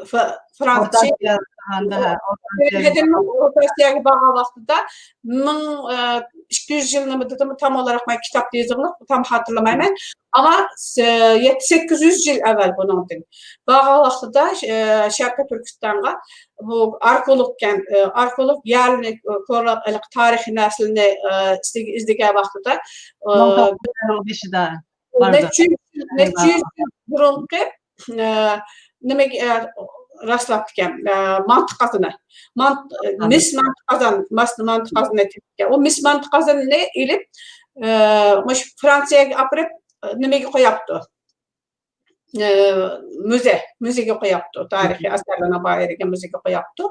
ف-، فرانسىزچە، سېۋىن ھەدىن ئورتا ئاسىياغا بارغان ۋاقتىدا مىڭ، ئە، ئىككى يۈز يىل نېمە دېدىم، تام ئولاراق مەن كىتابتا يېزىقلىق، تام خاتىرىلىمەيمەن. ئەمما، ئە، يەتتە، سەككىز يۈز يىل ئەۋۋەل بۇنىڭدىن. بارغان ۋاقتىدا، ئە، شەرقىي تۈركىستانغا بۇ ئارخېئولوگكەن، ئە، ئارخېئولوگ يەرنى، ئە، كورلاپ، ھېلىقى تارىخىي نەرسىلەرنى، ئە، ئىزدىگە-، ئىزدىگەن ۋاقتىدا، ئە، مىڭ توققۇز يۈز بېشىدا بارىدۇ. نەچچە يۈز، نەچچە يۈز يىل بۇرۇنقى، ئە، نېمىگە، ئە، راسلاپتىكەن، ئە، مانتا قازىنى. مانت-، مىس مانتا قازان، ماس-، مانتا قازىنى ئېتىپتىكەن. ئۇ مىس مانتا قازىنىنى ئېلىپ، ئە، مۇشۇ فرانسىيەگە ئاپىرىپ، ئە، نېمىگە قوياپتۇ. ئە، مۇزېي، مۇزېيگە قوياپتۇ، تارىخىي ئەسەرلەرنىڭ بار يېرىگە، مۇزېيگە قوياپتۇ.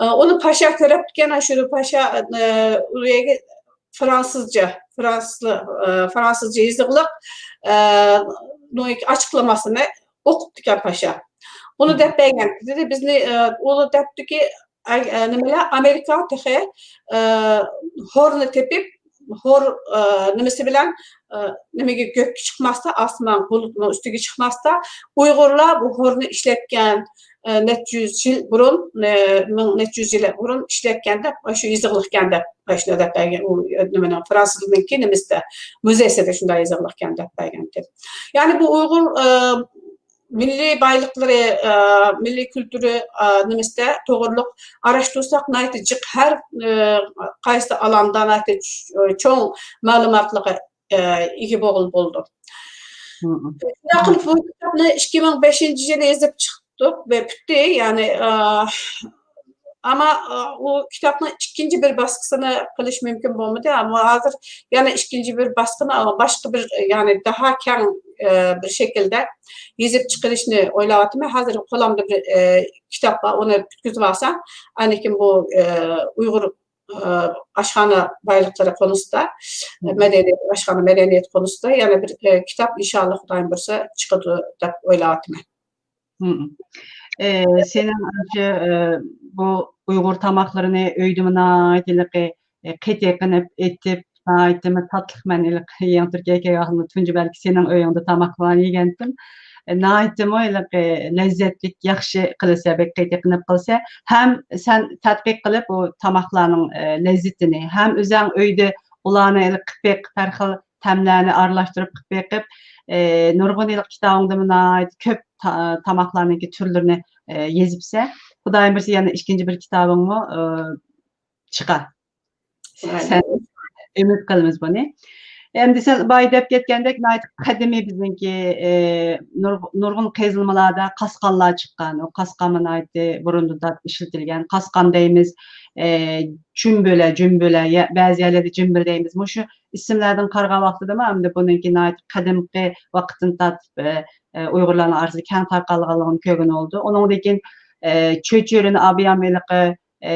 ئە، ئۇنى پاشا كۆرۈپتىكەن، شۇ پاشا، ئە، ئۇ يەرگە فرانسىزچە، فرانسىز-، ئە، فرانسىزچە يېزىقلىق، ئە، ئاچىقلىمىسىنى ئوقۇپتىكەن پاشا. ئۇنى دەپ بەرگەن. دېدى، بىزنى، ئە، ئۇنى دەپتۇكى، ئە، ئە، نېمىلەر، ئامېرىكا تېخى، ئە، ھورنى تېپىپ، ھور، ئە، نېمىسى بىلەن، ئە، نېمىگە، كۆككە چىقماستا، ئاسمان بۇلۇتنىڭ ئۈستىگە چىقماستا، ئۇيغۇرلار بۇ ھورنى ئىشلەتكەن، ئە، نەچچە يۈز يىل بۇرۇن، ئە، مىڭ نەچچە يۈز يىل بۇرۇن ئىشلەتكەن دەپ، شۇ يېزىقلىقكەن دەپ، شۇنداق دەپ بەرگەن. ئۇ، ئە، نېمىنىڭ، فرانسىزنىڭكى نېمىسىدە، مۇزېيسىدە شۇنداق يېزىقلىقكەن دەپ بەرگەنتى. يەنى بۇ ئۇيغۇر، ئە، مىللىي بايلىقلىرى، ئە، مىللىي كۈلتۈرى، ئە، نېمىسىدە توغرىلىق ئاراشتۇرساق، ناھايىتى جىق، ھەر، ئە، قايسى ئالاندا ناھايىتى چ-، چوڭ مەلۇماتلىقى، ئە، ئىگە بولغىلى بولىدۇ. شۇنداق قىلىپ بۇ كىتابنى ئىككى مىڭ بەشىنچى يىلى يېزىپ چىقتۇق ۋە پۈتتى. يەنى، ئە، ئەمما، ئە، ئۇ كىتابنىڭ ئىككىنچى بىر باسقۇسىنى قىلىش مۇمكىن بولمىدى. ئەمما ھازىر يەنە ئىككىنچى بىر باسقۇنى، ئەمما باشقا بىر، يەنى داھا كەڭ، ئە، بىر شەكىلدە يېزىپ چىقىرىشنى ئويلاۋاتىمەن. ھازىر قولۇمدا بىر، ئە، كىتاب بار، ئۇنى پۈتكۈزۈۋالسام، ئاندىن كېيىن بۇ، ئە، ئۇيغۇر، ئە، ئاشخانا بايلىقلىرى قونۇسىدا، مەدەنىيەت، ئاشخانا مەدەنىيەت قونۇسىدا يەنە بىر، ئە، كىتاب ئىنشائاللا خۇدايىم بۇيرۇسا چىقىدۇ دەپ ئويلاۋاتىمەن. ئە، سېنىڭ ئاشۇ، ئە، بۇ ئۇيغۇر تاماقلىرىنى ئۆيدىمۇ ناھايىتى ھېلىقى، ئە، قېتى قىلىپ ئېتىپ، ناھايىتىمۇ تاتلىق. مەن ھېلىقى يېڭى تۈركىيەگە كەلگەن تۇنجى بەلكى سېنىڭ ئۆيۈڭدە تاماقلارنى يېگەنتىم. ئە، ناھايىتىمۇ ھېلىقى لەززەتلىك، ياخشى قىلىسەن، بەك قېتى قىلىپ قىلسا. ھەم سەن تەتقىق قىلىپ، ئۇ تاماقلارنىڭ، ئە، لەززىتىنى، ھەم ئۆزەڭ ئۆيدە ئۇلارنى ھېلىقى قىلىپ بېقىپ، ھەر خىل تەملەرنى ئارىلاشتۇرۇپ قىلىپ بېقىپ، ئى، نۇرغۇن يىل كىتابىڭدىمۇ ناھايىتى كۆپ تا-، تاماقلارنىڭكى تۈرلىرىنى، ئى، يېزىپسەن. خۇدايىم بۇيرۇسا يەنە ئىككىنچى بىر كىتابىڭمۇ، ئى، چىقار. سەن ئۈمىد قىلىمىز بۇنى. ئەمدى سەن بايا دەپ كەتكەندەك، ناھايىتى قەدىمىي بىزنىڭكى، ئى، نۇر-، نۇرغۇن قېزىلمىلاردا قاسقانلار چىققان. ئۇ قاسقانمۇ ناھايىتى بۇرۇندىن تارتىپ ئىشلىتىلگەن. قاسقان دەيمىز، ئى، جۈمبۈلە، جۈمبۈلە، يە-، بەزى يەرلەردە جىمبىل دەيمىز. مۇشۇ ئىسىملەردىن قارىغان ۋاقتىدىمۇ، ئەمدى بۇنىڭكى ناھايىتى قەدىمكى ۋاقىتتىن تارتىپ، ئە، ئە، ئۇيغۇرلارنىڭ ئارىسىدا كەڭ تارقالغانلىقىنى كۆرگىلى بولىدۇ. ئۇنىڭدىن كېيىن، ئە، چۆچۈرىنى ئابىيام ھېلىقى، ئە،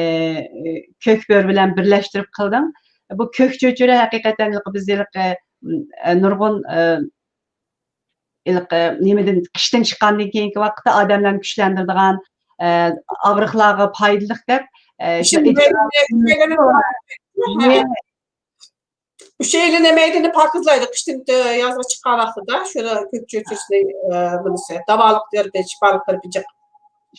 كۆك بۆرە بىلەن بىرلەشتۈرۈپ قىلدىڭ. بۇ كۆك چۆچۈرە ھەقىقەتەن ھېلىقى بىز ھېلىقى، ئە، نۇرغۇن، ئە، ھېلىقى نېمىدىن، قىشتىن چىققاندىن كېيىنكى ۋاقىتتا ئادەملەرنى كۈچلەندۈرىدىغان، ئە، ئاغرىقلارغا پايدىلىق دەپ، ئە، شۇ شۇ ئېتىراپ مەيدىنى ئۈچەيلىنى مەيدىنى پاكىزلايدۇ، قىشتىن، ئە، يازغا چىققان ۋاقتىدا شۇ كۆك چۆچۈرىسىنى، ئە، نېمىسى، داۋالىق تەرىپى، شىپالىق تەرىپى جىق.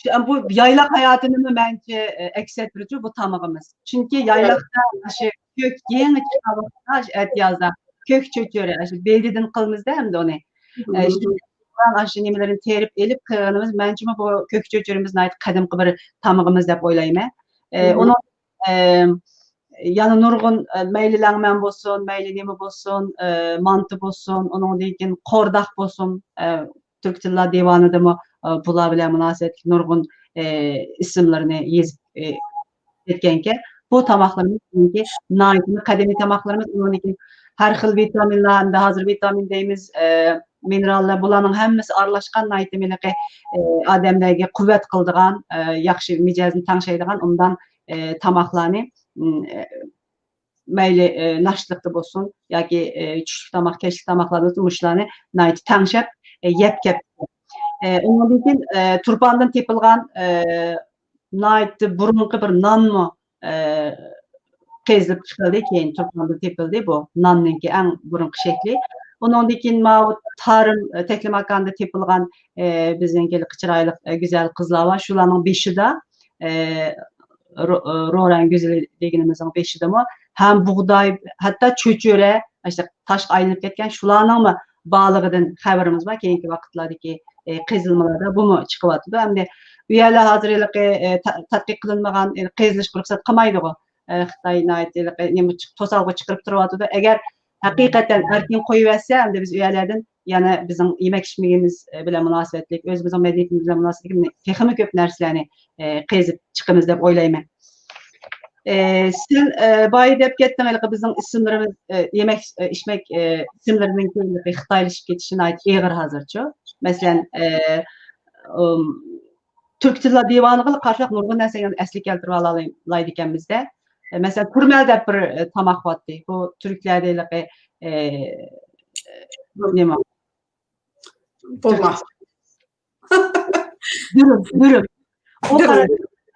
شۇ، بۇ يايلاق ھاياتىنىمۇ مەنچە، ئە، ئەكس ئەتتۈرىدۇ بۇ تامىقىمىز. چۈنكى يايلاقتا شۇ كۆك يېڭى چىققان ۋاقتىدا، شۇ ئەتىيازدا كۆك چۆچۈرە، شۇ بېلىدىن قىلىمىزدە ئەمدى ئۇنى. ئە، شۇ، ئاشۇ نېمىلىرىنى تېرىپ ئېلىپ قىلغىنىمىز، مەنچىمۇ بۇ كۆك چۆچۈرىمىز ناھايىتى قەدىمكى بىر تامىقىمىز دەپ ئويلايمەن. ئە، ئۇنىڭ، ئە، يەنە نۇرغۇن، ئە، مەيلى لەڭمەن بولسۇن، مەيلى نېمە بولسۇن، ئە، مانتا بولسۇن، ئۇنىڭدىن كېيىن قورداق بولسۇن، ئە، تۈرك تىللار دىۋانىدىمۇ، ئە، بۇلار بىلەن مۇناسىۋەتلىك نۇرغۇن، ئە، ئىسىملىرىنى يېزىپ، ئە، كەتكەنكەن. بۇ تاماقلىرىمىز بۈگۈنكى ناھايىتى قەدىمىي تاماقلىرىمىز. ئۇنىڭدىن كېيىن ھەر خىل ۋىتامىنلار، ئەمدى ھازىر ۋىتامىن دەيمىز، ئە، مىنېراللار، بۇلارنىڭ ھەممىسى ئارىلاشقان ناھايىتى ھېلىقى، ئە، ئادەملەرگە قۇۋۋەت قىلىدىغان، ئە، ياخشى مىجەزنى تەڭشەيدىغان ئۇنداق، ئە، تاماقلارنى، ئىم، ئە، مەيلى، ئە، ناشتىلىقتا بولسۇن ياكى، ئە، چۈشلۈك تاماق، كەچلىك تاماقلاردا بولسۇن، مۇشۇلارنى ناھايىتى تەڭشەپ، ئە، يەپ كەپتۇ. ئە، ئۇنىڭدىن كېيىن، ئە، تۇرپاندىن تېپىلغان، ئە، ناھايىتى بۇرۇنقى بىر نانمۇ، ئە، قېزىلىپ چىقىلدى، كېيىن تۇرپاندىن تېپىلدى. بۇ ناننىڭكى ئەڭ بۇرۇنقى شەكلى. ئۇنىڭدىن كېيىن ماۋۇ تارىم، ئە، تەكلىماكاندا تېپىلغان، ئە، بىزنىڭكى چىرايلىق، ئە، گۈزەل قىزلار بار. شۇلارنىڭ بېشىدا، ئە، رو-، ئە، رورەن گۈزىلى دېگىنىمىزنىڭ بېشىدىمۇ ھەم بۇغداي، ھەتتا چۆچۈرە، ئاشۇ تاشقا ئايلىنىپ كەتكەن شۇلارنىڭمۇ بارلىقىدىن خەۋىرىمىز بار. كېيىنكى ۋاقىتلاردىكى، ئە، قېزىلمىلاردا بۇمۇ چىقىۋاتىدۇ. ئەمدى ئۇ يەرلەر ھازىر ھېلىقى، ئە، تا-، تەتقىق قىلىنمىغان، ئە، قېزىلىشقا رۇخسەت قىلمايدىغۇ. ئە، خىتاي ناھايىتى ھېلىقى نېمە چىق-، توسالغۇ چىقىرىپ تۇرۇۋاتىدۇ. ئەگەر ھەقىقەتەن ئەركىن قويۇۋەتسە، ئەمدى بىز ئۇ يەرلەردىن يەنە بىزنىڭ يېمەك ئىچمىكىمىز بىلەن مۇناسىۋەتلىك، ئۆزىمىزنىڭ مەدەنىيىتىمىز بىلەن مۇناسىۋەتلىك تېخىمۇ كۆپ نەرسىلەرنى، ئە، قېزىپ چىقىمىز دەپ ئويلايمەن. ئە، سەن، ئە، بايا دەپ كەتتىڭ، ھېلىقى بىزنىڭ ئىسىملىرىمىز، ئە، يېمەك، ئە، ئىچمەك، ئە، ئىسىملىرىنىڭكى خىتايلىشىپ كېتىشى ناھايىتى ئېغىر ھازىرچۇ. مەسىلەن، ئە، ئۇم، تۈرك تىللار دىۋانىغىلا قارىساق نۇرغۇن نەرسىنى ئەسلىگە كەلتۈرۈۋالالايدىكەنمىز-دە. ئە، مەسىلەن، تۈرمەل دەپ بىر، ئە، تاماق بارتتى. بۇ تۈركلەردە ھېلىقى، ئە، نېمە؟ بولما. دۈرۈم، دۈرۈم. ئۇ دۈرۈم. قارا-،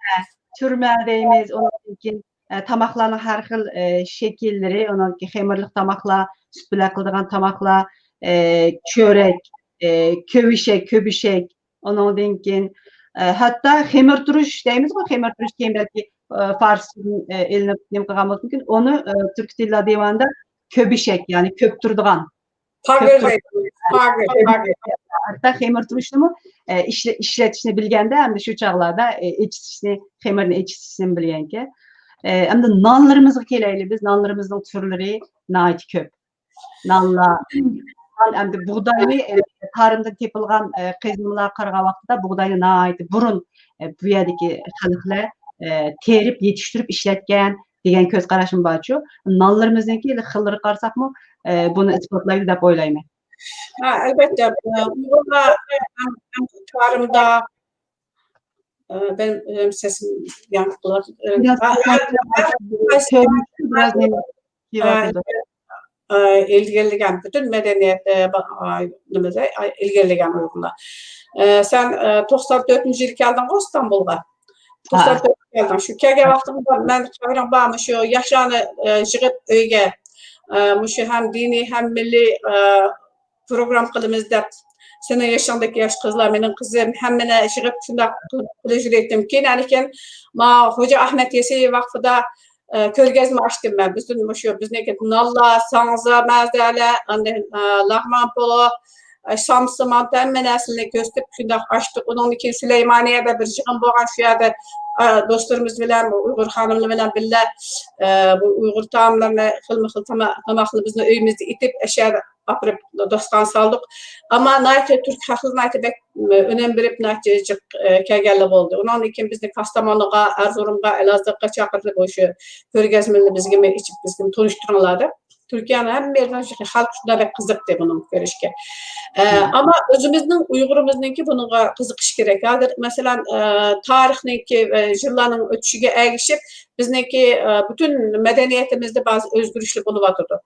ھە، تۈرمە دەيمىز، ئۇنىڭدىن كېيىن، ئە، تاماقلارنىڭ ھەر خىل، ئە، شەكىللىرى، ئۇنىڭدىن كېيىن خېمىرلىق تاماقلار، سۈت بىلەن قىلىدىغان تاماقلار، ئە، چۆرەك، ئە، كۆۋۈشەك، كۆبۈشەك، ئۇنىڭدىن كېيىن، ئە، ھەتتا خېمىرتۇرۇش دەيمىزغۇ، خېمىرتۇرۇش كېيىن بەلكى، ئە، فارسچىدىن، ئە، ئېلىنىپ نېمە قىلغان بولسا مۇمكىن، ئۇنى، ئە، تۈركىي تىللار دىۋانىدا كۆبۈشەك، يەنى كۆپتۈرىدىغان. پاگىر، كۆپتۈرۈش. پاگىر، پاگىر. ھەتتا خېمىرتۇرۇشنىمۇ، ئە، ئىشلە-، ئىشلىتىشنى بىلگەندە، ئەمدى شۇ چاغلاردا، ئە، ئېچىتىشنى، خېمىرنى ئېچىتىشنى بىلگەنكەن. ئە، ئەمدى نانلىرىمىزغا كېلەيلى. بىز نانلىرىمىزنىڭ تۈرلىرى ناھايىتى كۆپ. نانلار. نان ئەمدى بۇغداينى، ئە، تارىمدىن تېپىلغان، ئە، قېزىلمىلارغا قارىغان ۋاقتىدا بۇغداينى ناھايىتى بۇرۇن، ئە، بۇ يەردىكى خەلقلەر، ئە، تېرىپ، يېتىشتۈرۈپ ئىشلەتكەن دېگەن كۆز قاراشمۇ بارچۇ. نانلىرىمىزنىڭكى خىللىرىغا قارىساقمۇ، ئە، بۇنى ئىسپاتلايدۇ دەپ ئويلايمەن. ھە، ئەلۋەتتە، ئۇيغۇرلار ھەم، ھەم تارىمدا، ئە، بەن-، ئە، سەسىم ياڭراق قىلىۋاتىدۇ. ئە، بىراز ھە، ھە، ھە، ھە، بىراز ھە، ئە، ئىلگىرىلىگەن، پۈتۈن مەدەنىيەت، ئە، با-، ئا، نېمىدە، ئا، ئىلگىرىلىگەن ئۇيغۇرلار. ئە، سەن، ئە، توقسان تۆتىنچى يىلى كەلدىڭغۇ ئىستانبۇلغا. توقسان تۆتتە كەلدىڭ. شۇ كەلگەن ۋاقتىڭدا مەن خەۋىرىڭ بار، مۇشۇ ياشلارنى، ئە، يىغىپ ئۆيگە، ئە، مۇشۇ ھەم دىنىي، ھەم مىللىي، ئە، پروگرام قىلىمىز دەپ، سېنىڭ يېشىڭدىكى ياش قىزلار، مېنىڭ قىزىم، ھەممىنى يىغىپ شۇنداق قىلىپ يۈرگەنتىم. كېيىن ئاندىن كېيىن ما خوجا ئەھمەد يېسەۋى ۋاقتىدا، ئە، كۆرگەزمە ئاچتىم مەن. بىزدىن مۇشۇ، بىزنىڭكى نانلار، ساڭزا، مەزەلەر، ئاندىن، ئە، لەغمان پولۇ، ئە، سامسا، مانتا، ھەممە نەرسىنى كۆرسىتىپ شۇنداق ئاچتۇق. ئۇنىڭدىن كېيىن سۈلەيمانىيەدە بىر يىغىن بولغان، شۇ يەردە، ئە، دوستلىرىمىز بىلەن، ئۇيغۇر خانىملىرى بىلەن بىللە، ئە، بۇ ئۇيغۇر تائاملىرىنى، خىلمۇ خىل تاما-، تاماقلىرىنى بىزنىڭ ئۆيىمىزدە ئېتىپ، ئەشە ئاپىرىپ دوستخانا سالدۇق. ئەمما ناھايىتى تۈرك خەلقى ناھايىتى بەك ئۈنۈم بېرىپ، ناھايىتى جىق، ئە، كەلگەنلەر بولدى. ئۇنىڭدىن كېيىن بىزنى كاستامونۇغا، ئەرزۇرۇمغا، ئەلازىغا چاقىردى، بۇ شۇ كۆرگەزمىنى بىزگىمۇ ئېچىپ، بىزگىمۇ تونۇشتۇرۇڭلار دەپ. تۈركىيەنىڭ ھەممە يېرىدىن خەلق شۇنداق بەك قىزىقتى بۇنىڭ كۆرۈشكە. ئە، ئەمما ئۆزىمىزنىڭ ئۇيغۇرىمىزنىڭكى بۇنىڭغا قىزىقىش كېرەك. ھازىر، مەسىلەن، ئە، تارىخنىڭكى، ئە، يىللارنىڭ ئۆتۈشىگە ئەگىشىپ، بىزنىڭكى، ئە، پۈتۈن مەدەنىيىتىمىزدە بەزى ئۆزگىرىشلەر بولۇۋاتىدۇ.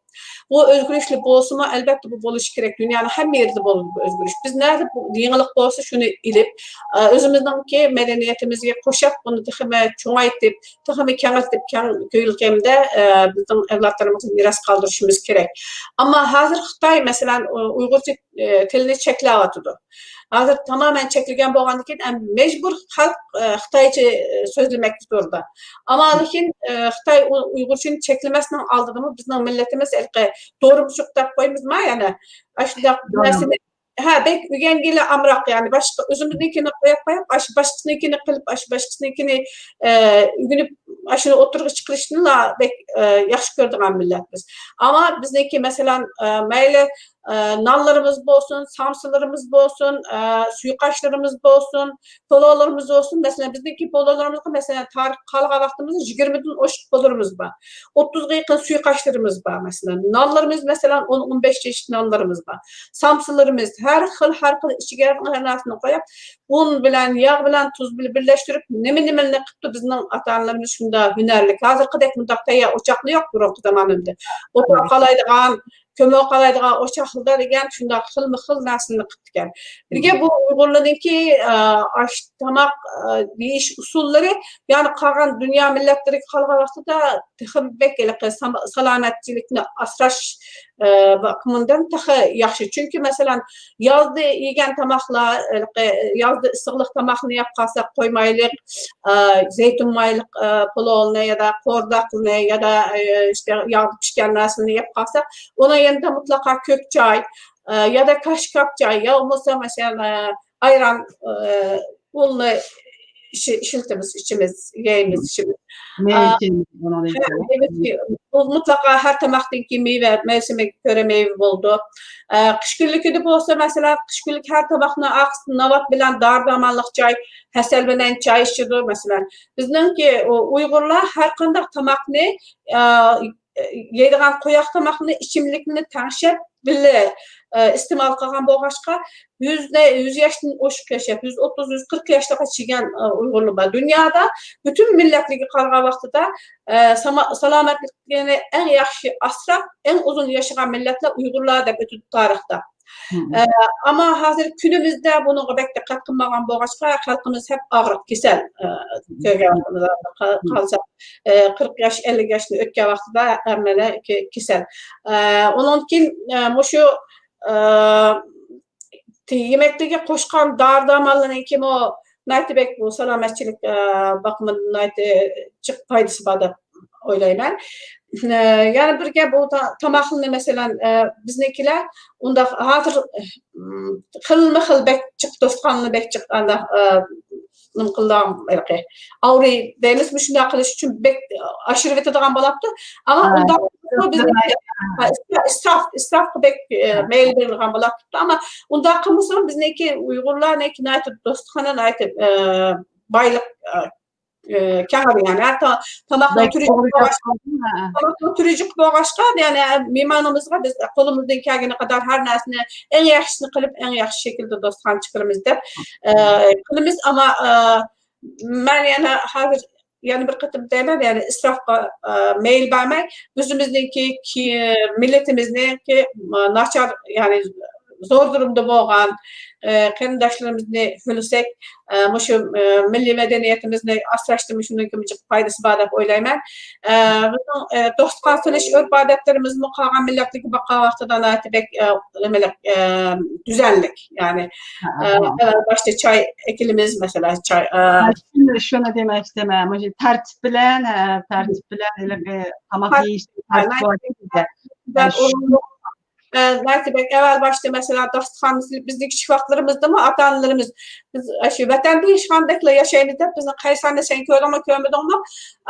بۇ ئۆزگىرىشلەر بولسىمۇ، ئەلۋەتتە، بۇ بولۇشى كېرەك. دۇنيانىڭ ھەممە يېرىدە بولىدۇ بۇ ئۆزگىرىش. بىز نەدە بۇ يېڭىلىق بولسا، شۇنى ئېلىپ، ئە، ئۆزىمىزنىڭكى مەدەنىيىتىمىزگە قوشۇپ، بۇنى تېخىمۇ چوڭايتىپ، تېخىمۇ كېڭەيتىپ، كەڭ كۆلىمدە، ئە، بىزنىڭ ئەۋلادلىرىمىزغا مىراس قالدۇرۇشىمىز كېرەك. ئەمما ھازىر خىتاي، مەسىلەن، ئۇ-، ئۇيغۇرچە، ئە، تىلنى چەكلەۋاتىدۇ. ھازىر تامامەن چەكلىگەن بولغاندىن كېيىن، ئە، مەجبۇر خەلق، ئە، خىتايچە، ئە، سۆزلىمەكتە تۇرىدۇ. ئەمما لېكىن، ئە، خىتاي ئۇ-، ئۇيغۇرچىنى چەكلىمەسنىڭ ئالدىدىمۇ بىزنىڭ مىللىتىمىز ھېلىقى دورىمۇچۇق دەپ قويىمىزما، يەنە ئاشۇنداق نەرسىنى ھە، بەك ئۆگەنگىلى ئامراق، يەنى باشقا، ئۆزىمىزنىڭكىنى قويۇپ قويۇپ، ئاشۇ باشقىسىنىڭكىنى قىلىپ، ئاشۇ باشقىسىنىڭكىنى، ئە، ئۆگىنىپ، ئاشۇنى ئوتتۇرىغا چىقىرىشنىلا بەك، ئە، ياخشى كۆرىدىغان مىللەت بىز. ئەمما بىزنىڭكى، مەسىلەن، ئە، مەيلى، ئە، نانلىرىمىز بولسۇن، سامسىلىرىمىز بولسۇن، ئە، سۇيۇقئاشلىرىمىز بولسۇن، پولۇلىرىمىز بولسۇن، مەسىلەن، بىزنىڭكى پولۇلىرىمىزغا، مەسىلەن، تارىخقا قارىغان ۋاقتىمىزدا يىگىرمىدىن ئوشۇق پولۇلىرىمىز بار. ئوتتۇزغا يېقىن سۇيۇقئاشلىرىمىز بار، مەسىلەن. نانلىرىمىز، مەسىلەن، ئون، ئون بەش چېشىت نانلىرىمىز بار. سامسىلىرىمىز، ھەر خىل، ھەر خىل ئىچىگە ھەر نەرسىنى قويۇپ، ئۇن بىلەن، ياغ بىلەن، تۇز بىلەن بىرلەشتۈرۈپ، نېمە، نېمىلەرنى قىپتۇ بىزنىڭ ئاتا-ئانىلىرىمىز شۇنداق ھۈنەرلىك. ھازىرقىدەك مۇنداق تەييار ئوچاقلا يوق بۇرۇنقى زامانىمىزدا. ئوتۇن قالايدىغان، كۆمۈر قالايدىغان ئوچاقلىدا دېگەن شۇنداق خىلمۇ خىل نەرسىنى قىپتىكەن. بىرگە بۇ ئۇيغۇرلارنىڭكى، ئە، ئاش، تاماق، ئە، يېيىش ئۇسۇللىرى، يەنى قالغان دۇنيا مىللەتلىرىگە قارىغان ۋاقتىدا تېخىمۇ بەك ھېلىقى سام-، سالامەتچىلىكنى ئاسراش، ئە، بېقىمىدىن تېخى ياخشى. چۈنكى، مەسىلەن، يازدا يېگەن تاماقلار، ھېلىقى يازدا ئىسسىقلىق تاماقنى يەپ قالساق، قوي مايلىق، ئە، زەيتۇن مايلىق، ئە، پولۇلنى يادا قورداقنى يادا، ئە، ئىشتە ياغدا پىشكەن نەرسىنى يەپ قالساق، ئۇنىڭ يېنىدا مۇتلەقا كۆك چاي، ئە، يادا كاشكاپ چاي، يا بولمىسا، مەسىلەن، ئە، ئايران، ئە، ئۇلنى ئىشى-، ئىشلىتىمىز، ئىچىمىز، يەيمىز، ئىچىمىز. مېۋە ئە، ئىچىمىز، ئۇنىڭدىن ھە، كېيىن. مېۋە ئىچى-، بۇ مۇتلەقا ھەر تاماقتىن كېيىن مېۋە مەۋسۇمىگە كۆرە مېۋە بولىدۇ. ئە، قىش كۈنلۈكىدە بولسا، مەسىلەن، قىش كۈنلۈك ھەر تاماقنىڭ ئارقىسىدا ناۋات بىلەن دارى-دارمانلىق چاي، ھەسەل بىلەن چاي ئىچىدۇ، مەسىلەن. بىزنىڭكى ئۇ-، ئۇيغۇرلار ھەر قانداق تاماقنى، ئە، يەيدىغان قويۇق تاماقنى، ئىچىملىكنى تەڭشەپ بىللە، ئە، ئىستېمال قىلغان بولغاچقا، يۈز، يۈز ياشتىن ئوشۇق ياشاپ، يۈز ئوتتۇز، يۈز قىرىق ياشلارغا چىگەن، ئە، ئۇيغۇرلار بار. دۇنيادا پۈتۈن مىللەتلەرگە قارىغان ۋاقتىدا، ئە، ساما-، سالامەتلىكىنى ئەڭ ياخشى ئاسراپ، ئەڭ ئۇزۇن ياشىغان مىللەتلەر ئۇيغۇرلار دەپ ئۆتىدۇ تارىختا. ئە، ئەمما ھازىر كۈنىمىزدە بۇنىڭغا بەك دىققەت قىلمىغان بولغاچقا، خەلقىمىز ھەپ ئاغرىق كېسەل، ئە، كۆرگەن ۋاقتىمىزدا قا-، قالسا، ئە، قىرىق ياش، ئەللىك ياشنى ئۆتكەن ۋاقتىدا ھەممىلا كېسەل. ئە، ئۇنىڭدىن كېيىن، ئە، مۇشۇ، ئە، يېمەكلىككە قوشقان دارى-دارمانلىرىنىڭكىمۇ ناھايىتى بەك بۇ سالامەتچىلىك، ئە، باقىمىدا ناھايىتى جىق پايدىسى بار دەپ ئويلايمەن. ئە، يەنە بىر گەپ، بۇ تا-، تاماقنى، مەسىلەن، ئە، بىزنىڭكىلەر ئۇنداق ھازىر، ئىم، خىلمۇ خىل بەك جىق، دوستخانىنى بەك جىق ئانداق، ئە، نېمە قىلىدىغان، ھېلىقى، ئاۋرى دەيمىز، مۇشۇنداق قىلىش ئۈچۈن بەك ئاشۇرۇۋېتىدىغان بولاپتۇ. ئەمما ھە. ئۇنداق بىزنىڭكى، ھە، ئىسراپ، ئىسراپقا بەك، ئە، ھە. مەيىل بېرىدىغان بولاپتۇ. ئەمما ئۇنداق قىلمىسىمۇ بىزنىڭكى ئۇيغۇرلارنىڭكى ناھايىتى دوستخانا ناھايىتى، ئە، بايلىق، ئە، ئە، كەڭرى، يەنى ھەر تا-، تاماقنىڭ تۈرى جىق بولغاچقا، تاماقنىڭ تۈرى جىق بولغاچقا، يەنى مېھمانىمىزغا بىز قولىمىزدىن كەلگىنى قەدەر ھەر نەرسىنى ئەڭ ياخشىسىنى قىلىپ، ئەڭ ياخشى شەكىلدە دوستخانا چىقىرىمىز دەپ، ئە، قىلىمىز. ئەمما، ئە، مەن يەنە ھازىر يەنە بىر قېتىم دەيمەن، يەنى ئىسراپقا، ئە، مەيىل بەرمەي، ئۆزىمىزنىڭكى كى-، مىللىتىمىزنىڭكى، ئە، ناچار، يەنى زور دۇرۇمدا بولغان، ئە، قېرىنداشلىرىمىزنى ھۆلىسەك، ئە، مۇشۇ، ئە، مىللىي مەدەنىيىتىمىزنى ئاسراشتا مۇشۇنىڭ كىم جىق پايدىسى بار دەپ ئويلايمەن. ئە، بىزنىڭ، ئە، دوستخان سېلىش ئۆرپ-ئادەتلىرىمىزمۇ قالغان مىللەتلەرگە باققان ۋاقتىدا ناھايىتى بەك، ئە، نېمىلىك، ئە، دۈزەنلىك. يەنى، ئە، ئەۋۋەل باشتا چاي ئەكېلىمىز، مەسىلەن، چاي، ئە، شۇنى، شۇنى دېمەكچىدىم، ھە، مۇشۇ تەرتىپ بىلەن، ھە، تەرتىپ بىلەن ھېلىقى تاماق يېيىش تەرتىپى بار. ئە، ناھايىتى بەك ئەۋۋەل باشتا، مەسىلەن، داستىخاننى سېلىپ، بىزنىڭ كىچىك ۋاقىتلىرىمىزدىمۇ ئاتا-ئانىلىرىمىز، بىز ئاشۇ ۋەتەندە ياشىغاندەكلا ياشايمىز دەپ، بىزنىڭ قەيسەرنى سەن كۆردۈڭمۇ، كۆرمىدىڭمۇ؟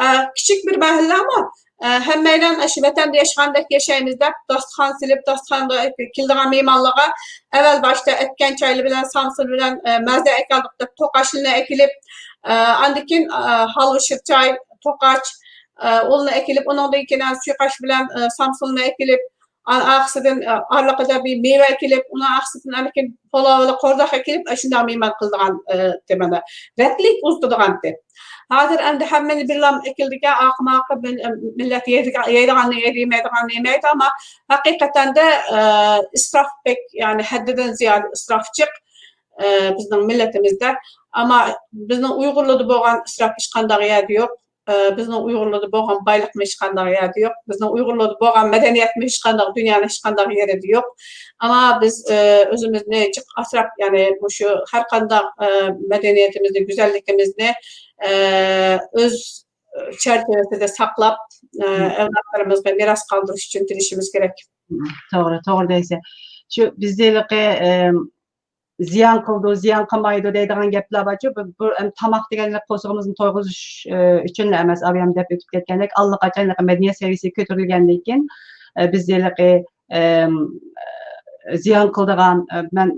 ئە، كىچىك بىر مەھەللە، ئەمما، ئە، ھەممەيلەن ئاشۇ ۋەتەندە ياشىغاندەك ياشايمىز دەپ، داستىخان سېلىپ، داستىخانغا كېلىدىغان مېھمانلارغا ئەۋۋەل باشتا ئەتكەن چايلار بىلەن، سامسىل بىلەن، ئە، مەزە ئەكەلدۇق دەپ، توقاچلىرىنى ئەكېلىپ، ئە، ئاندىن كېيىن، ئە، ھالۋا، شىرچاي، توقاچ، ئە، ئۇلنى ئەكېلىپ، ئۇنىڭدىن كېيىن سۇيقاش بىلەن، ئە، سامسىلنى ئەكېلىپ، ئا-، ئارقىسىدىن، ئە، ئارىلىقىدا بىر مېۋە ئەكېلىپ، ئۇنىڭ ئارقىسىدىن ئاندىن كېيىن پالاۋ، قورساق ئەكېلىپ، ئاشۇنداق مېھمان قىلىدىغان، ئە، دېمەنە، رەتلىك ئۇزىتىدىغانتى. ھازىر ئەمدى ھەممىنى بىرلا ئەكېلىدىكەن، ئاقىماقى مىل-، مىللەت يەيدىغان، يەيدىغاننى يەيدۇ، يېمەيدىغاننى يېمەيدۇ، ئەمما ھەقىقەتەن دە، ئە، ئىسراپ بەك، يەنى ھەددىدىن زىيادە ئىسراپچىق، ئە، بىزنىڭ مىللىتىمىزدە. ئەمما بىزنىڭ ئۇيغۇرلاردا بولغان ئىسراپ ھېچقانداق يەردە يوق. ئە، بىزنىڭ ئۇيغۇرلاردا بولغان بايلىقمۇ ھېچقانداق يەردە يوق. بىزنىڭ ئۇيغۇرلاردا بولغان مەدەنىيەتمۇ ھېچقانداق، دۇنيانىڭ ھېچقانداق يېرىدە يوق. ئەمما بىز، ئە، ئۆزىمىزنى جىق ئاسراپ، يەنى مۇشۇ ھەر قانداق، ئە، مەدەنىيىتىمىزنى، گۈزەللىكىمىزنى، ئە، ئۆز چەرچىۋىسىدە ساقلاپ، ئە، ئەۋلادلىرىمىزغا مىراس قالدۇرۇش ئۈچۈن تىرىشىمىز كېرەك. توغرا، توغرا دەيسەن. شۇ بىز ھېلىقى، ئە، زىيان قىلىدۇ، زىيان قىلمايدۇ دەيدىغان گەپلەر بارچۇ. بۇ، بۇ، ئەم، تاماق دېگەنلىك قورسىقىمىزنى تويغۇزۇش، ئە، ئۈچۈنلا ئەمەس، ئاۋۇ يەردە دەپ ئۆتۈپ كەتكەندەك، ئاللىقاچان ھېلىقى مەدەنىيەت سەۋىيەسى كۆتۈرۈلگەندىن كېيىن، ئە، بىز ھېلىقى، ئەم، زىيان قىلىدىغان، ئە، مەن،